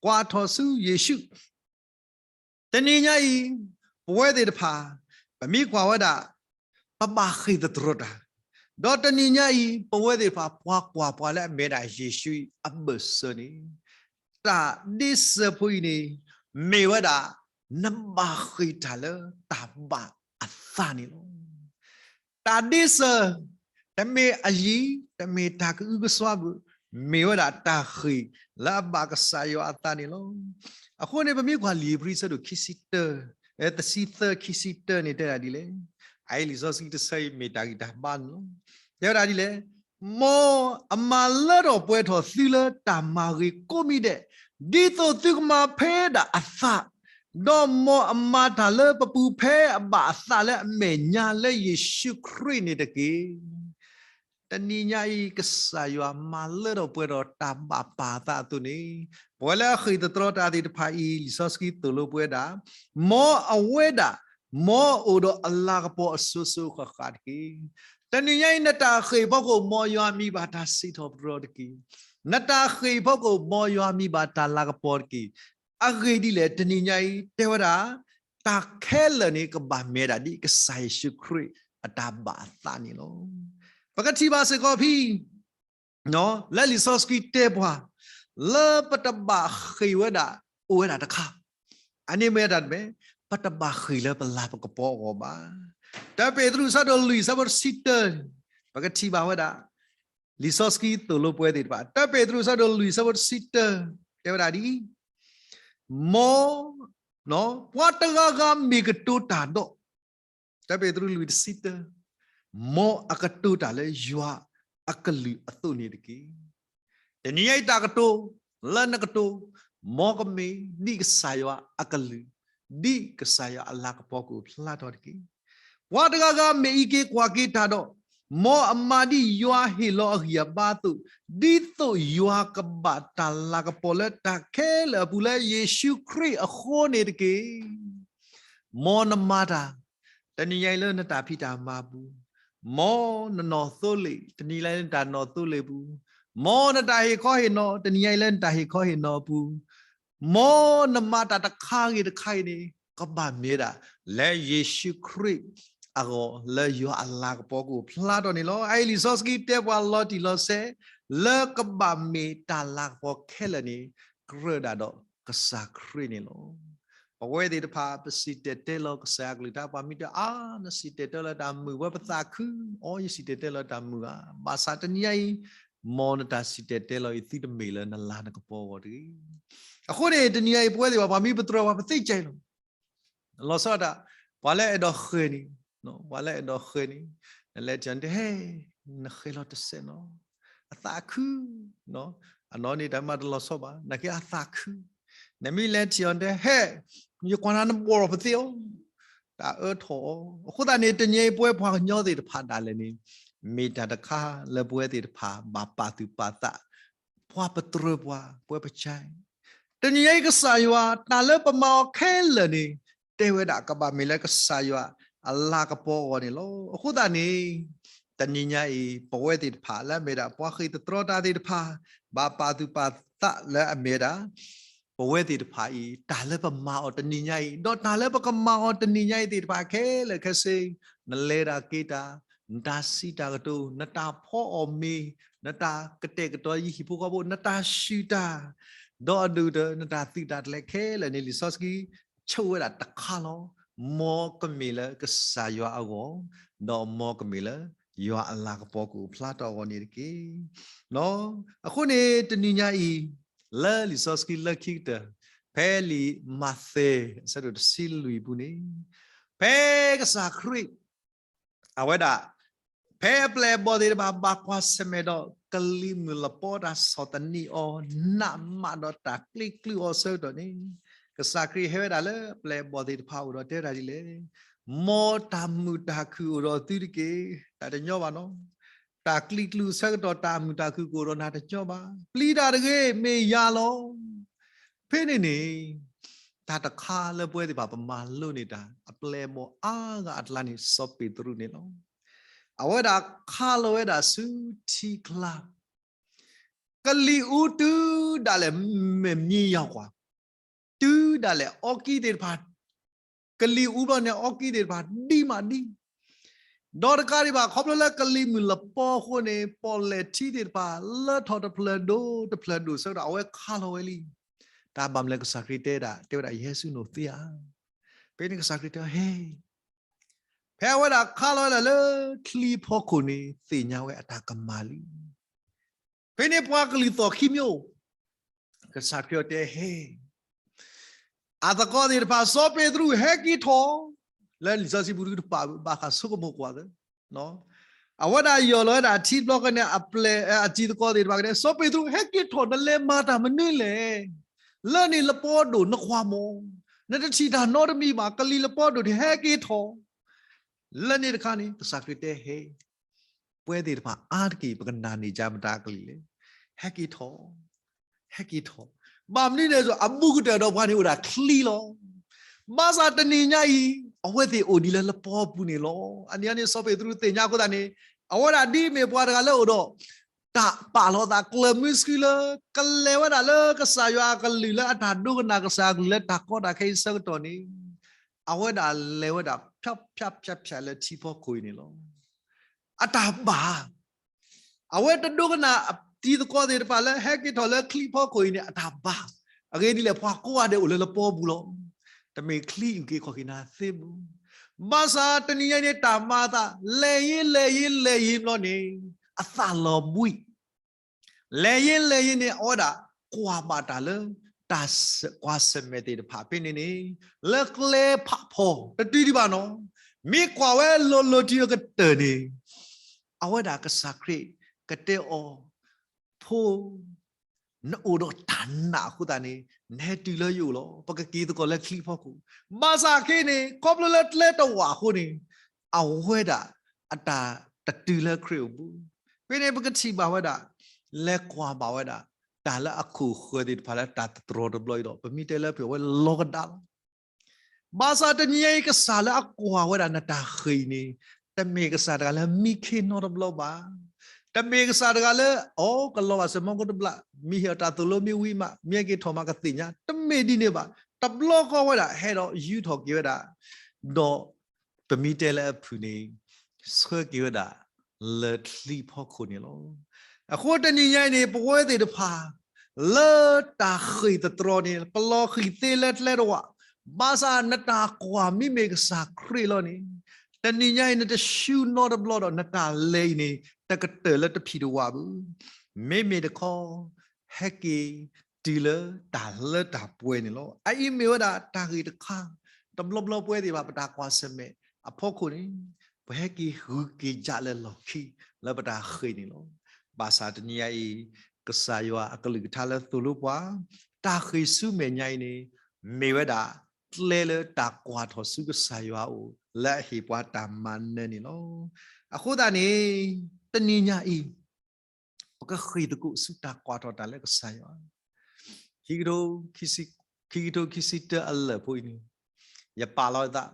ကွၢ်ထီၣ်ဆူယ့ၣ်ၡူး တနံၤညါအံၤ ပဝဲသ့ၣ်တဖၣ် ပမ့ၢ်ကွၢ်ဝဲဒၣ် ပဘၣ်ဃ့ၢ်သတြီတၢ်, ဒီးတနံၤညါအံၤ ပဝဲသ့ၣ်တဖၣ် ပှၤကွၢ်ပှၤလၢအမ့ၢ်ဒၣ်ယ့ၣ်ၡူးအံၤအဘၢၣ်စၢၤန့ၣ်, တၢ်ဒ့စၢၤဖိအံၤန့ၣ် မ့ၢ်ဝဲဒၣ် နဘၣ်ဃ့ၢ်တၢ်လၢတၢ်ဘၣ်အသးန့ၣ်လီၤ. တၢ်ဒ့စၢၤ တမ့ၢ်အယံၤ တမ့ၢ်တၢ်ကအုကစွါဘၣ်, မ့ၢ်ဝဲဒၣ်တၢ်ဃ့ၢ်လၢအဘၣ်ကစၢ်ယွၤအသးန့ၣ်လီၤ. အဃိန့ၣ် ပမ့ၢ်ကွၢ်လံာ်ဧ့ၤဘြံၤအဆၢဒိၣ်ခံဆံတၢ, တဆံသၢ ခံဆံတၢန့ၣ်တဲဒၣ်ဒ်လဲၣ်, အအံၤလံာ်စီဆှံတဆၢအံၤမ့ၢ်တၢ်ဂံၢ်တၢ်ဘါန့ၣ်လီၤ. တဲဝဲဒၣ်ဒ်လဲၣ်, မ်အမၤလၢထီၣ်ပှဲၤထီၣ်သုလၢတၢ်မၤဂ့ၤကိးမံၤဒဲး, ဒ်သိးသုကမၤဖဲဒၣ်အသး, ဒီးမ်အမၤတၢ်လၢပပူၤဖဲအဘၣ်အသးလၢအမဲာ်ညါလၢယ့ၣ်ၡူးခရံာ်န့ၣ်တက့ၢ်. တနံၤညါအံၤ ကစၢ်ယွၤမၤလၢထီၣ်ပှဲၤထီၣ်တၢ်ဘၣ်ပာ်သးအသိးန့ၣ်, ပဝဲလၢအဃ့ၢ်သတြီတၢ်သ့ၣ်တဖၣ်အံၤ လံာ်စီဆှံသိၣ်လိပဝဲဒၣ်, မ်အဝဲဒၣ်, မ်အအိၣ်ဒီးအလၤကပီၤအစိၤစိၤဃၣ်ဃၣ်တက့ၢ်. တနံၤညါအံၤ နတၢ်ဃ့ၢ်ဖီခိၣ် မ်ယွၤမံဘၣ်တၢ်စံးထီၣ်ပတြၢၤတက့ၢ်. နတၢ်ဃ့ၢ်ဖီခိၣ် မ်ယွၤမံဘၣ်တၢ်လၤကပီၤတက့ၢ်. အဂ့ၢ်ဒ်လဲၣ် တနံၤညါအံၤ တဲဝဲဒၣ်, တၢ်ခဲလၢာ်န့ၣ် ကဘၣ်မ့ၢ်ဒၣ်ဒ်ကစၢ်ယ့ၣ်ၡူးခရံာ်အတၢ်ဘၣ်အသးန့ၣ်လီၤ. ပကထံၣ်ဘၣ်စ့ၢ်ကီးဖဲ လၢလံာ်စီဆှံတဲပှၤ, လၢပတဘၣ်ဃ့ၢ်ဝဲဒၣ် အိၣ်ဝဲဒၣ်တခါ, အန့ၣ်မ့ၢ်တၢ်တမံၤ, ပတဘၣ်ဃ့ၢ်လၢပလၤပကပီၤအဂီၢ်ဘၣ်. တၢ်ပ့းတရူးအဆၢဒိၣ်လွံၢ် အဆၢဖိတဆံတၢ, ပကထံၣ်ဘၣ်ဝဲဒၣ် လံာ်စီဆှံသိၣ်လိပဝဲသ့ၣ်တဖၣ် တၢပ့းတရူးအဆၢဒိၣ်လွံၢ်အဆၢဖိတဆံတၢ တဲဝဲဒၣ်ဒ်အံၤ, မ် ပှၤတဂၤဂၤမ့ၢ်ကတိၤတၢ်ဒီး တၢပ့းတရူးလွံၢ်တဆံတၢ, မ်အကတိၤတၢ်လၢယွၤအကလုၢ်အသိးန့ၣ်တက့ၢ်. တနံၤညါအံၤတၢ်ကတိၤလၢနကတိၤ, မ်ကမ့ၢ်ဒ်ကစၢ်ယွၤအကလုၢ်, ဒ်ကစၢ်ယွၤအလၤကပီၤကအိၣ်ဖျါထီၣ်တက့ၢ်. ပှၤတဂၤဂၤမ့ၢ်အံးက့ၤကွၢ်က့ၤတၢ်ဒီး, မ်အမၤဒ်ယွၤဟ့ၣ်လီၤအဂံၢ်အဘါအသိး, ဒ်သိးယွၤကဘၣ်တၢ်လၤကပီၤလၢတၢ်ခဲလၢာ်အပူၤလၢယ့ၣ်ၡူးခရံာ်အဃိန့ၣ်တက့ၢ်. မ်နမၤတၢ်, တနံၤညါအံၤလၢနတၢ်ဖံးတၢ်မၤပူၤ, မ်နနီၢ်သိလ့ၣ်, တနံၤညါအံၤလၢနတၢ်နီၢ်သိလ့ၣ်ပူၤ, မ်နတၢ်ဟ့ၣ်ခီဟ့ၣ်နီၤ, တနံၤညါအံၤလၢနတၢ်ဟ့ၣ်ခီဟ့ၣ်နီၤအပူၤ, မ်နမၤတၢ်တခါဂ့ၤတခါဂ့ၤန့ၣ် ကဘၣ်မ့ၢ်ဒၣ် လၢယ့ၣ်ၡူးခရံာ်အဂီၢ် လၢယွၤအလၤကပီၤကအိၣ်ဖျါထီၣ်န့ၣ်လီၤ. အအံၤလံာ်စီဆှံတဲပှၤလီၤတံၢ်လီၤဆဲး လၢကဘၣ်မ့ၢ်တၢ်လၤကပီၤခဲလၢာ်န့ၣ် ကြၢးဒၣ်ဒီးကစၢ်ခရံာ်န့ၣ်လီၤ. ပဝဲသ့ၣ်တဖၣ် ပစံၣ်တဲၤတဲလီၤကစၢ်ယွၤအကလုၢ်ကထါ ပှၤမံၤတဲအါ နစံၣ်တဲၤတဲလီၤတၢ်မုာ်ဝဲပသးခု, အိ ယစံၣ်တဲၤတဲလီၤတၢ်မုာ်ဧါ, ဘၣ်ဆၣ်တနံၤညါအံၤ မ်နတၢ်စံၣ်တဲၤတဲလီၤအံၤ သုတမ့ၢ်လၢနလၤနကပီၤအဂီၢ်တဂ့ၤ. အဃိန့ၣ် တနံၤညါအံၤ ပဝဲသ့ၣ်တဖၣ် ပှၤမံၤပတြၢၤပှၤ ပသ့ၣ်ညါလီၤ လီၤဆီဒၣ်တၢ် ပှၤလၢအဲၣ်ဒိးဃဲၤန့ၣ်, ပှၤလၢအဲၣ်ဒိးဃဲၤန့ၣ်, နလဲၤထံၣ်အီၤတဲ ဟဲ, နဃဲၤလီၤတစဲးနီၤ, အသးခု, အနီၢ်န့ၣ်တၢ်မၤတလီၤဆီဘၣ် နာ်က့အသးခု, နမ့ၢ်လဲၤထံၣ်အီၤတဲ ဟဲ, ယကွၢ်နၤနဘီၣ်ထီၣ်ပသ့အီၤ, တၢ်အၢထီၣ်အီၤ. အဃိသတးန့ၣ် တနံၤအံၤပဝဲပှၤကညီသ့ၣ်တဖၣ်ဒၣ်လဲာ်န့ၣ် မ့ၢ်တၢ်တခါလၢပဝဲသ့ၣ်တဖၣ် ဘၣ်ပာ်သူၣ်ပာ်သး ပှၤပတြၢၤပှၤ ပှၤပကဲ တနံၤညါအံၤကစၢ်ယွၤ တၢ်လၢပမၤအီၤခဲလၢာ်န့ၣ် တဲဝဲဒၣ်ကဘၣ်မ့ၢ်လၢကစၢ်ယွၤအလၤကပီၤအဂီၢ်န့ၣ်လီၤ. အဃိသတးန့ၣ် တနံၤညါအံၤ ပဝဲသ့ၣ်တဖၣ်လၢအမ့ၢ်ဒၣ် ပှၤဃ့ၢ်သတြီတၢ်သ့ၣ်တဖၣ် ဘၣ်ပာ်သူၣ်ပာ်သးလၢအမ့ၢ်ဒၣ် ပဝဲသ့ၣ်တဖၣ်အံၤ တၢ်လၢပမၤအီၤတနံၤညါအံၤ ဒီးတၢ်လၢပကမၤအီၤတနံၤညါအံၤသ့ၣ်တဖၣ်ခဲလၢာ်ခဲဆ့ နလဲၤတၢ်က့ၤတၢ်, နတၢ်စံးတၢ်ကတိၤ, နတၢ်ဖီအီၣ်မ့ၤ, နတၢ်ကတဲာ်ကတီၤယဟံၣ်ဖိဃီဖိ, နတၢ်ဆူၣ်တၢ်, ဒီးအဒိၣ်ကတၢၢ် နတၢ်သုးတၢ်ကျဲၤခဲလၢာ်န့ၣ် လံာ်စီဆှံဆိဝဲဒၣ်တခါလီၤ. မ်ကမ့ၢ်လၢကစၢ်ယွၤအဂီၢ်, ဒီးမ်ကမ့ၢ်လၢယွၤအလၤကပီၤကအိၣ်ဖျါထီၣ်အဂီၢ်န့ၣ်တက့ၢ်. အဃိန့ၣ် တနံၤညါအံၤ လၢလံာ်စီဆှံလၢခံကတၢၢ် ဖဲလံာ်မးသဲ အဆၢဒိၣ်တဆံလွံၢ်အပူၤန့ၣ်, ဖဲကစၢ်ခရံာ် အဝဲဒၣ် ဖဲအပျဲၢ်အဘီၣ်သ့ၣ်တဖၣ် ဘၣ်ကွၢ်ဆၢၣ်မဲာ်ဒီး ကလံၤမုၢ်လပီတၢ်ဆီၣ်သနံးအီၤ နးမးဒီးတၢ်ကျံးကျုာ်အီၤအဆၢကတီၢ်န့ၣ်, ကစၢ်ခရံာ်ဟဲဝဲဒၣ်လၢပျဲၢ်အဘီၣ်သ့ၣ်တဖၣ်အအိၣ်ဒီးတဲဝဲဒၣ်ဒ်လဲၣ်, မ်တၢ်မုာ်တၢ်ခုၣ်အိၣ်ဒီးသုတက့ၢ်. တၢ်တညီဘၣ်နီၤ, တၢ်ကျံးကျုာ်အဆၢကတီၢ် တၢ်မုာ်တၢ်ခုၣ်ကအိၣ်ဒီးနၤတညီဘၣ်. ပျံၤတၢ်တဂ့ၤ, မ့ၢ်ယၤလီၤ. ဖဲန့ၣ်န့ၣ် တၢ်တခါလၢပဝဲသ့ၣ်တဖၣ်ပမၤလိန့ၢ်တၢ် အပျဲၢ်အဘီၣ်အါဂၤအကျါန့ၣ် စီၤပ့းတရူးန့ၣ်လီၤ. အဝဲဒၣ်ခးလီၤဝဲဒၣ်ဆူထံကျါ, ကလံၤအူတုၤဒၣ်လဲာ်မဲာ်မံယၤကွၢ်, တုၤဒၣ်လဲာ်အီကံသ့ၣ်တဖၣ်, ကလံၤအူဘျီန့ၣ် အီကံသ့ၣ်တဖၣ်ဒံးမးဒံး ဒီးတကးဒံးဘၣ် ခီဖျိလၢကလံၤမုၢ်လပီအဃိန့ၣ် ပီၣ်လဲၣ်ထံသ့ၣ်တဖၣ် လၢထီၣ်တဖျၢၣ်ဒိၣ်တဖျၢၣ်ဒိၣ်ဆၢကတီၢ် အဝဲခးလီၤဝဲလံ. တၢ်ဘၣ်မနုၤလဲၣ် ကစၢ်ခရံာ်တဲဒၣ်, တဲဝဲဒၣ် ယဟဲဆူနိၣ်သ့ဧါ. ဖဲန့ၣ်ကစၢ်ခရံာ်တဲ ဟဲ ဖဲအဝဲဒၣ်ခးလီၤဝဲဒၣ်လၢချံဖီခိၣ်န့ၣ် သ့ၣ်ညါဝဲအတၢ်ကမၣ်လံ. ဖဲန့ၣ်ပှၤကလုာ်သီၣ်ခံမံၤအိၣ်, ကစၢ်ခရံာ်အီၤတဲ ဟဲ အသကိးသ့ၣ်တဖၣ် စီၤပ့းတရူးဟဲက့ၤထီၣ်, လၢလံာ်စီဆှံပူၤတပာ်ဘၣ်ဃးဆိကမိၣ်ကွၢ်သၢ, အဝဲဒၣ်ယီၢ်လီၤဝဲဒၣ်ထံတဘျီဃီန့ၣ် အပျဲၢ်အတံၤသကိးသ့ၣ်တဖၣ်ကတဲ စီၤပ့းတရူး ဟဲက့ၤထီၣ် နလဲၤမၤတၢ်မနုၤလဲၣ်. လၢန့ၣ်လပီဒိၣ်နကွၢ်မး, နတထံၣ်တၢ်နီတမံၤဘၣ်, ကလံၤလပီဒိၣ်ဒံး ဟဲက့ၤထီၣ်. လၢန့ၣ်တခါန့ၣ် ကစၢ်ခရံာ်တဲ ဟဲ ပဝဲသ့ၣ်တဖၣ်အါတက့ၢ် ပကနၣ်န့ၢ်ကမတၤကလုၢ်လဲၣ်. ဟဲက့ၤထီၣ်, ဟဲက့ၤထီၣ်. ဘၣ်မနုၤလဲၣ်, အဘူးကတၢၢ်ဒီးပှၤန့ၣ်အိၣ်ဒၣ်ချံလီၤ. ဘၣ်ဆၣ်တနံၤညါအံၤ အဝဲသ့ၣ်အိၣ်ဒံးလၢလပီပူၤန့ၣ်လီၤ. အန့ၣ်န့ၣ် စီၤပ့းတရူးသ့ၣ်ညါအဃိသတးန့ၣ် အဝဲဒၣ်ဒ်အမ့ၢ်ပှၤတဂၤလၢအိၣ်ဒီး တၢ်ပာ်လီၤသးကျၢၤမုဆှုလၢ ကလဲၤဝဲဒၣ်လၢကစၢ်ယွၤအကလုၢ်လၢအတၢ်ဒိကနၣ်ကစၢ်အကလုၢ်လၢတၢ်ကီတၢ်ခဲအံၤဆၢကတီၢ်န့ၣ် အဝဲဒၣ်လဲၤဝဲဒၣ်ဖၠးဖၠးဖၠးလၢထံဖီခိၣ်အံၤန့ၣ်လီၤ. အတၢ်ဘၣ် အဝဲတဒိကနၣ်အတံၤသကိးသ့ၣ်တဖၣ်လၢဟဲက့ၤထီၣ်လၢချံဖီခိၣ်အံၤန့ၣ် အတၢ်ဘၣ်. အဂ့ၢ်ဒ်လဲၣ် ပှၤကိးဂၤဒဲးအိၣ်လၢလပီပူၤလီၤ. တမ့ၢ်ချံအုၣ်က့ၤခီၣ်က့ၤနၤသ့မူ ဘၣ်ဆၣ်တနံၤညါန့ၣ် တၢ်မၤအသး လဲၤယံၤလဲၤယံၤလဲၤယံၤဘျီန့ၣ် အသးလီၤဘှံး လဲၤယံၤလဲၤယံၤန့ၣ် အဝဲဒၣ်ကွၢ်ဘၣ်တၢ်လၢ တၢ်ကွၢ်ဆၢၣ်မဲာ်သ့ၣ်တဖၣ်ဖဲန့ၣ်န့ၣ် လၢကျဲဖးဖီတတုၤဒံးဘၣ်နီၤ. မ့ၢ်ကွၢ်ဝဲလိၤလိၤတုၤအကတၢၢ်န့ၣ် အဝဲဒၣ်ကစၢ်ခရံာ်ကတဲအီၤ, ဖိ နအိၣ်ဒီးတၢ်နာ်အဃိသတးန့ၣ် နဟဲတုၤလၢယအိၣ်လီၤ. ပကက့ၤသကိးလၢချံဖီခိၣ်. ဘၣ်ဆၣ်ခဲအံၤန့ၣ် ခီဖျိလၢကျဲတဝးအဃိန့ၣ် အဝဲဒၣ်အတၢ်တတုၤလၢခရံာ်အပူၤ. ဖဲန့ၣ်ပကထံၣ်ဘၣ်ဝဲဒၣ် လဲၤကွၢ်ဘၣ်ဝဲဒၣ် တၢ်လၢအခိၣ်ဃၢၤသ့ၣ်တဖၣ်လၢတၢ်သတြီၤတဘျီအံၤဒီး ပမ့ၢ်တဲလၢပှဲၤဝဲလီၤကဒါလီၤ. ဘၣ်ဆၣ်တနံၤညါအံၤကစၢ်လၢအကွၢ်ဝဲဒၣ်နတၢ်ဃ့ၢ်အံၤန့ၣ် တမ့ၢ်ကစၢ်တဂၤလၢမံခ့နီတဘျီဘၣ်. တမ့ၢ်ကစၢ်တဂၤလၢ အီ ကလီၤဘၣ်စၢၤမီကိတဘျီ, မ့ၢ်ဟ့ၣ်အီၤတၢ်သိၣ်လိမ့ၢ်ဝံၤမး မ့ၢ်ဟဲက့ၤထီၣ်မးကသ့ၣ်ညါ, တမ့ၢ်ဒ်န့ၣ်ဘၣ်. တဘျီဃီဝဲဒၣ် ဟဲဒီးယူထီၣ်က့ၤဝဲဒၣ် ဒီးပမ့ၢ်တဲလၢအဖုၣ်န့ၣ် ဆှၢက့ၤဝဲဒၣ် လၢချံဖီခိၣ်န့ၣ်လီၤ. အဃိတနံၤညါအံၤန့ၣ် ပဝဲသ့ၣ်တဖၣ် လၢတၢ်ဃ့ၢ်သတြီၤန့ၣ် ပလီၤဃံၤသ့လၢကျဲတဝး, ဘၣ်ဆၣ်နတၢ်ကွၢ်မ့မ့ၢ်ကစၢ်ခရံာ်လီၤန့ၣ် တနံၤညါအံၤ နတဆူနီတဘျီဒီး နတၢ်လဲၤအံၤန့ၣ် တကတၢၢ်လၢတဖံးတဝးဘၣ်. မ့မ့ၢ်တခီ ဟဲက့ၤတုၤလၢတၢ်လၢတၢ်ပှဲၤန့ၣ်လီၤ. အအံၤမ့ၢ်ဝဲဒၣ်တၢ်ဂ့ၢ်တခါ, တဘျီဘျီပဝဲသ့ၣ်တဖၣ် ပတၢ်ကွၢ်ဆၢၣ်မဲာ်အဖီခိၣ်န့ၣ် ပဟဲက့ၤဂုၤက့ၤယၤလၢလီၢ်ခံ လၢပတၢ်ဃ့ၢ်န့ၣ်လီၤ. ဘၣ်ဆၣ်တနံၤညါအံၤ ကစၢ်ယွၤအကလုၢ်ကထါလၢသိၣ်လိပှၤ တၢ်ဃ့ၢ်ဆူမဲာ်ညါအံၤန့ၣ် မ့ၢ်ဝဲဒၣ် ကျဲလၢတၢ်ကွၢ်ထီၣ်ဆူကစၢ်ယွၤအအိၣ် လၢအဟ့ၣ်ပှၤတၢ်မၤနၢၤန့ၣ်လီၤ. အဃိသတးန့ၣ် တနံၤညါအံၤ ပကဃ့ၢ်သကိးဆူတၢ်ကွၢ်ထီၣ်တၢ်လၢကစၢ်ယွၤ ခံကထိခံဆံတၢအလၢၢ်ဖိအံၤန့ၣ် ယပာ်လီၤအသး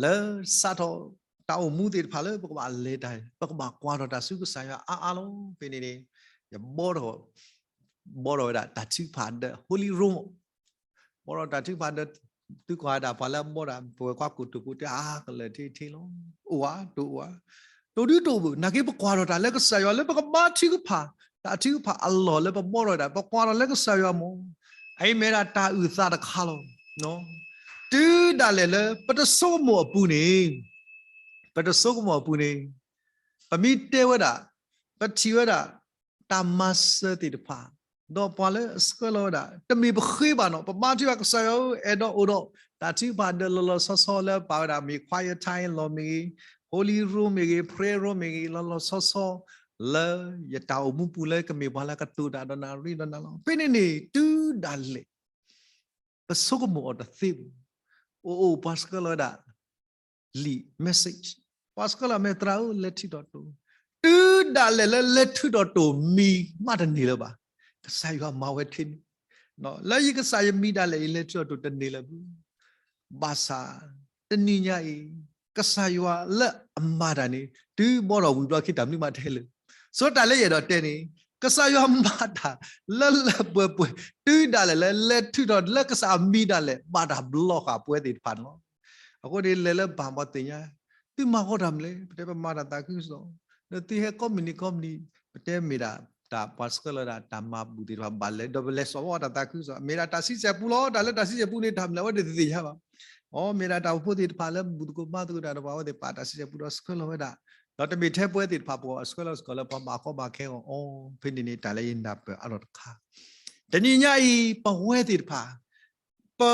လၢစးထီၣ်တၢ်အိၣ်မူသ့ၣ်တဖၣ်လၢပကဘၣ်လဲၤတၢ် ပကဘၣ်ကွၢ်ထီၣ်တၢ်ဆူကစၢ်ယွၤအါအါလီၤ. ဖဲန့ၣ်န့ၣ် ယဘီထီၣ် ဘီထီၣ်ဝဲဒၣ်တၢ်ထုကဖၣ်ဒၢး Holy Room ဘီထီၣ်တၢ်ထုကဖၣ်ဒၢး သုကွၢ်ဒၣ်ပှၤလၢအဘီဒၣ် ပဝဲကွၢ်ကိၣ်တိၣ်ဖိတဲအါကလၢာ်ထံထံလီၤ. အိၣ်ဧါ တအိၣ်ဧါ တအိၣ်ဒုတအိၣ်ဘၣ်. နာ်က့ပကွၢ်ထီၣ်တၢ်လၢကစၢ်ယွၤလၢပကဘါထုကဖၣ် တၢ်ထုကဖၣ်အလီၢ်လၢပဘီထီၣ်ဒၣ် ပကွၢ်ထီၣ်လၢကစၢ်ယွၤမ့ၢ် အအံၤမ့ၢ်ဒၣ်တၢ်အုၣ်သးတခါလီၤ. တုၤဒၣ်လဲာ်လၢပတဆိကမိၣ်အပူၤန့ၣ် ပတဆိကမိၣ်အပူၤန့ၣ် ပမ့ၢ်တဲဝဲဒၣ် ပထံၣ်ဝဲဒၣ် တၢ်မၤစၢၤသ့ၣ်တဖၣ် ဒီးပှၤလၢအဆှၢလီၤဝဲဒၣ် တမ့ၢ်ပဃ့ဘၣ်နီၤ ပဘါထုကဖၣ်ကစၢ်ယွၤဧၢ အဲၣ်ဒိးအိၣ်ဒီး တၢ်ထုကဖၣ်ဒၢးလီၤလီၤဆီဆီလၢပာ်ဝဲဒၣ် မ့ၢ် quiet time လီၤမ့ၢ်ဂ့ၤ Holy Room မ့ၢ်ဂ့ၤ prayer room မ့ၢ်ဂ့ၤ လီၤလီၤဆီဆီ လၢယတၢ်အိၣ်မူပူၤလၢကမ့ၢ်ပှၤလၢကတိၤတၢ်ဒီးနၣ်ရံၣ်ဒီးနၤလီၤ. ဖဲန့ၣ်န့ၣ် တုၤဒၣ်လဲာ် ပဆိကမိၣ်အီၤတသ့ဘၣ်. အိၣ်အိၣ်ပှၤဆှၢလီၤဝဲဒၣ် လံာ် message ပှၤဆှၢလီၤမ့ၢ်သရၣ်ဧၢ လဲၤထုးထီၣ်တိၢ် တုၤဒၣ်လဲာ်လၢလဲၤထုးထီၣ်တိၢ်မံၤမးတန့ၢ်လၢၤဘၣ်. ကစၢ်ယွၤမၤဝဲထဲန့ၣ် လၢယကစၢ်ယမံၤဒၣ်လဲာ်အံၤ လဲၤထုးထီၣ်တိၢ်တန့ၢ်လၢၤဘၣ်. ဘၣ်ဆၣ် တနံၤညါအံၤ ကစၢ်ယွၤလၢအမၤတၢ်န့ၣ် တုၤဘီထီၣ်ဝံၤဘျီခံတၢ်မနုၤမးတဟဲလၢၤ. ဆိတၢ်လၢယအဲၣ်ဒိးတဲန့ၣ် ကစၢ်ယွၤမၤတၢ်လၢလၢပှဲၤပှဲၤ တုၤဒၣ်လဲာ်လၢလဲၤထုးထီၣ်လၢကစၢ်အမံၤဒၣ်လဲာ် ဘၣ်တၢ်ဘျီဃာ်ပဝဲသ့ၣ်တဖၣ်န့ၣ်လီၤ. အဃိန့ၣ် လဲၤလၢဘၣ်ပှၤသ့ၣ်ညါ သုမၤဃီတၢ်မနုၤလဲၣ် ပတဲပမၤတၢ်သးခုကစီၣ် ဒီးသုဟဲကိးမုၢ်နံၤကိးမုၢ်နံၤ ပတဲမ့ၢ်ဒၣ်တၢ်ပှၤဆှၢလီၤဒၣ်တၢ်မၤဘူၣ်သ့ၣ်တဖၣ်ဘၣ်လဲၣ် ဒီးပလဲၤစိာ်ဘၣ်တၢ်သးခုကစီၣ် မ့ၢ်ဒၣ်တၢ်ဆံဆဲၣ်ပူလီၤ တၢ်လၢတၢ်ဆံဆဲၣ်ပူန့ၣ် တၢ်မနုၤလဲၣ် အဝဲသ့ၣ်သ့ၣ်ညါဘၣ်. အီ မ့ၢ်ဒၣ်တၢ်အိၣ်ဖှိၣ်သ့ၣ်တဖၣ်လၢဘူၣ်သကိးဘါသကိးတၢ်ဒီးပှၤအဝဲသ့ၣ်ပာ်တၢ်ဆံဆဲၣ်ပူဒီးဆှၢလီၤဝဲဒၣ် ဒီးတမ့ၢ်ထဲပဝဲသ့ၣ်တဖၣ်ပှၤအဆှၢလီၤစ့ၢ်ကီးလၢပှၤဘၣ်ကီဘၣ်ခဲအီၤ အီ ဖဲန့ၣ်န့ၣ် တၢ်လၢယနၢ်ပၢၢ်အါထီၣ်တခါ တနံၤညါအံၤ ပဝဲသ့ၣ်တဖၣ် ပ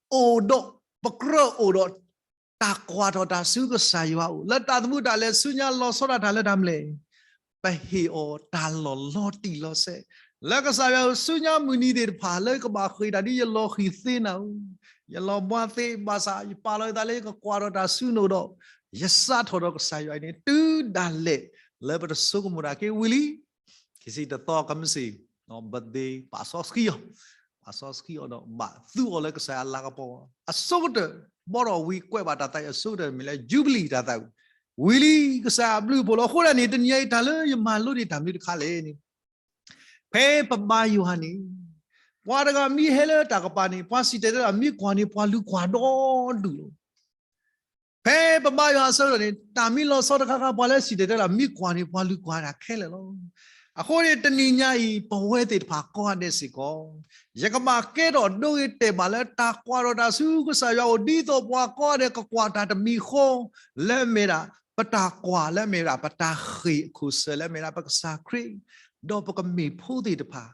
အိၣ်ဒီး ပကြၢးအိၣ်ဒီး တၢ်ကွၢ်ထီၣ်တၢ်ဆူကစၢ်ယွၤအအိၣ် လၢတၢ်သမူတၢ်လဲၤဆူညါလီၤဆီဒၣ်တၢ်လၢတၢ်မနုၤလဲၣ် ပဟ့ၣ်အီၤတၢ်လီၢ်လီၤတံၢ်လီၤဆဲး လၢကစၢ်ယွၤဧၢ ဆူညါမုၢ်နံၤသ့ၣ်တဖၣ်လၢကဘၣ်ဃ့ၢ်တၢ်ဒ်ယလီၤဃံၤသ့နၤဧၢ, ယလီၤဘှါသ့ ဘၣ်ဆၣ် ယပာ်လီၤယသးလၢယကကွၢ်ထီၣ်တၢ်ဆူနအိၣ်ဒီး ယစးထီၣ်ဒီးကစၢ်ယွၤအံၤန့ၣ် တုၤဒၣ်လဲာ်လၢပတဆိကမိၣ်တၢ်က့ၤဝံၤလံ ခံဆံတသီ ကမ့ၢ်စ့ၢ် ဘၢၣ်သ့ ပာ်စီဆှံအီၤ, ပာ်စီဆှံအီၤဒီးဘၣ်သူအီၤလၢကစၢ်ယွၤအလၤကပီၤ အဆိကတၢၢ် ဘီထီၣ်ဝံၤကွဲးဘၣ်တၢ်သးအံၤအဆိကတၢၢ်မ့ၢ်လၢ ယူဘလံၣ်တၢ်သးဝံၤ ဝံၤလံ ကစၢ်ယွၤအဘျုးအဖှိၣ်လီၤ. အဃိဒၣ်န့ၣ် တနံၤအံၤ တၢ်လၢယမၤလိန့ၢ်တၢ်မနုၤတခါလဲၣ်န့ၣ် ဖဲပဘါယွၤန့ၣ် ပှၤတဂၤမ့ၢ်ဟဲလၢတၢ်ကပၤန့ၣ် ပှၤစံၣ်တဲၤတဲလီၤ မ့ၢ်ကွၢ်န့ၣ် ပှၤလူၤကွၢ်ဒီဒူၣ်လီၤ. ဖဲပဘါယွၤအဆၢကတီၢ်န့ၣ် တၢ်မ့ၢ်လီၤဆီတခါခါ ပှၤလၢစံၣ်တဲၤတဲလီၤ မ့ၢ်ကွၢ်န့ၣ် ပှၤလူၤကွၢ်ဒၣ်ခဲလၢာ်လီၤ. အဃိန့ၣ် တနံၤညါအံၤ ပဝဲသ့ၣ်တဖၣ်ကိးဂၤဒဲးစ့ၢ်ကီး ယကဘၣ်ကဲထီၣ်ဒိဂ့ၤတဲာ်ဘၣ်လၢတၢ်ကွၢ်ထီၣ်တၢ်ဆူကစၢ်ယွၤအအိၣ် ဒ်သိးပှၤကိးဂၤဒဲးကကွၢ်တၢ်တမံၤဃီ လၢအမ့ၢ်ဒၣ် ပတၢ်ကွၢ်လၢအမ့ၢ်ဝဲဒၣ် ပတၢ်ဃ့ၢ်အခိၣ်စၢၤလၢအမ့ၢ်ဝဲဒၣ် ပကစၢ်ခရံာ်, ဒီးပကမ့ၢ်ဖိသ့ၣ်တဖၣ်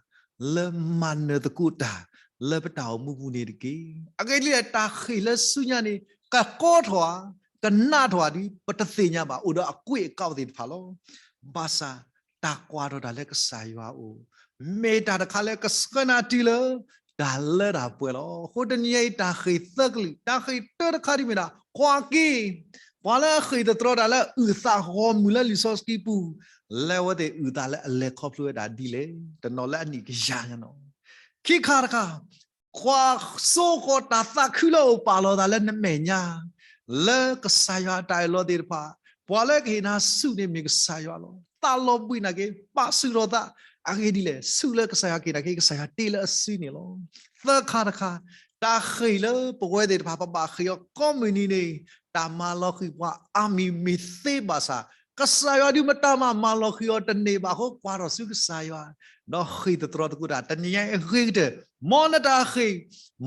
လၢမၤနၢၤသကိးတၢ် လၢပတၢ်အိၣ်မူပူၤန့ၣ်တက့ၢ်. အဂ့ၢ်ဒ်လဲၣ် တၢ်ဃ့ၢ်လၢဆူညါန့ၣ် ကကီထီၣ်ဧါ, ကနးထီၣ်ဧါဒီး ပတသ့ၣ်ညါဘၣ်, အိၣ်ဒီးအကွ့ၢ်အကးသ့ၣ်တဖၣ်လီၤ. ဘၣ်ဆၣ် တၢ်ကွၢ်ထီၣ်တၢ်လၢကစၢ်ယွၤအအိၣ် မ့ၢ်တၢ်တခါလၢကဆှၢနၤတုၤလၢ တၢ်လၢတၢ်ပှဲၤလီၤ. အဃိတနံၤညါအံၤ တၢ်ဃ့ၢ်သၢကလုာ်, တၢ်ဃ့ၢ်တၢတခါဒ်မ့ၢ်ဒၣ် ကွၢ်က့ၤ ပှၤလၢအဃ့ၢ်သတြီၤတၢ်လၢအုၣ်သးဂီၢ်မုၢ်လၢလံာ်စီဆှံပူၤ လၢအဝဲသ့ၣ်အုၣ်သးလၢအလဲၤခီဖျိဝဲဒၣ်ဒ်လဲၣ်, တနီၤလၢအနံၣ်ကယၤညါနီၤ. ခံခါတခါ, ကွၢ်စိဃီၤတၢ်သးခုလၢအအိၣ်ပာ်လီၤသးလၢနမဲာ်ညါ, လၢကစၢ်ယွၤအတၢ်အၢၣ်လီၤသ့ၣ်တဖၣ်, ပှၤလၢကဟ့ၣ်နၤဆူၣ်န့ၣ်မ့ၢ်ကစၢ်ယွၤလီၤ. သးလီၤဘှံးနာ်က့ၤ ပာ်ဆူၣ်ထီၣ်သး, အဂ့ၢ်ဒ်လဲၣ်, ဆူၣ်လၢကစၢ်ယွၤကဟ့ၣ်နာ်က့ၤ ကစၢ်ယွၤတ့လၢအစုန့ၣ်လီၤ. သၢခါတခါ, တၢ်ဃ့ၢ်လၢပဝဲသ့ၣ်တဖၣ် ပဘၣ်ဃ့ၢ်အီၤကိးမုၢ်နံၤန့ၣ် တၢ်မၤလီၤဃံၤပှၤအါမံၤမ့ၢ်သ့ဘၣ်ဆၣ်, ကစၢ်ယွၤဒုးမတၤမၤမၤလီၤဃံၤအီၤတန့ၢ်ဘၣ်အဃိ ကွၢ်ထီၣ်ဆူကစၢ်ယွၤ, ဒီးဃ့ၢ်သတြီၤသကိးတၢ် တနံၤညါအံၤအဂ့ၤကတၢၢ်, မ်နတၢ်ဃ့ၢ်,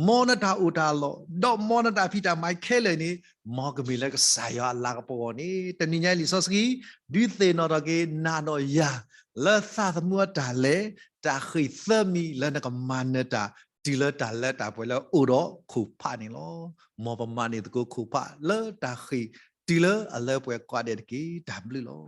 မ်နတၢ်အိၣ်တၢ်လီၢ်, ဒီးမ်နတၢ်ဖံးတၢ်မၤခဲလၢာ်န့ၣ်, မ်ကမ့ၢ်လၢကစၢ်ယွၤအလၤကပီၤအဂီၢ်န့ၣ် တနံၤညါအံၤလံာ်စီဆှံ ဒုးသ့ၣ်နီၣ်ထီၣ်က့ၤနၤဒီးယၤ လၢသးသမူအတၢ်လဲၤ, တၢ်ဃ့ၢ်သၢမံၤလၢနကမၤနၢၤတၢ် တုၤလၢတၢ်လၢတၢ်ပှဲၤလၢအိၣ်ဒီးခိၣ်ဖးန့ၣ်လီၤ. မ်ပမၤန့ၢ်သကိးခိၣ်ဖးလၢတၢ်ဃ့ၢ်တုၤလၢအလၢပှဲၤကိးဂၤဒဲးတက့ၢ်. တၢ်ဘျုးလီၤ.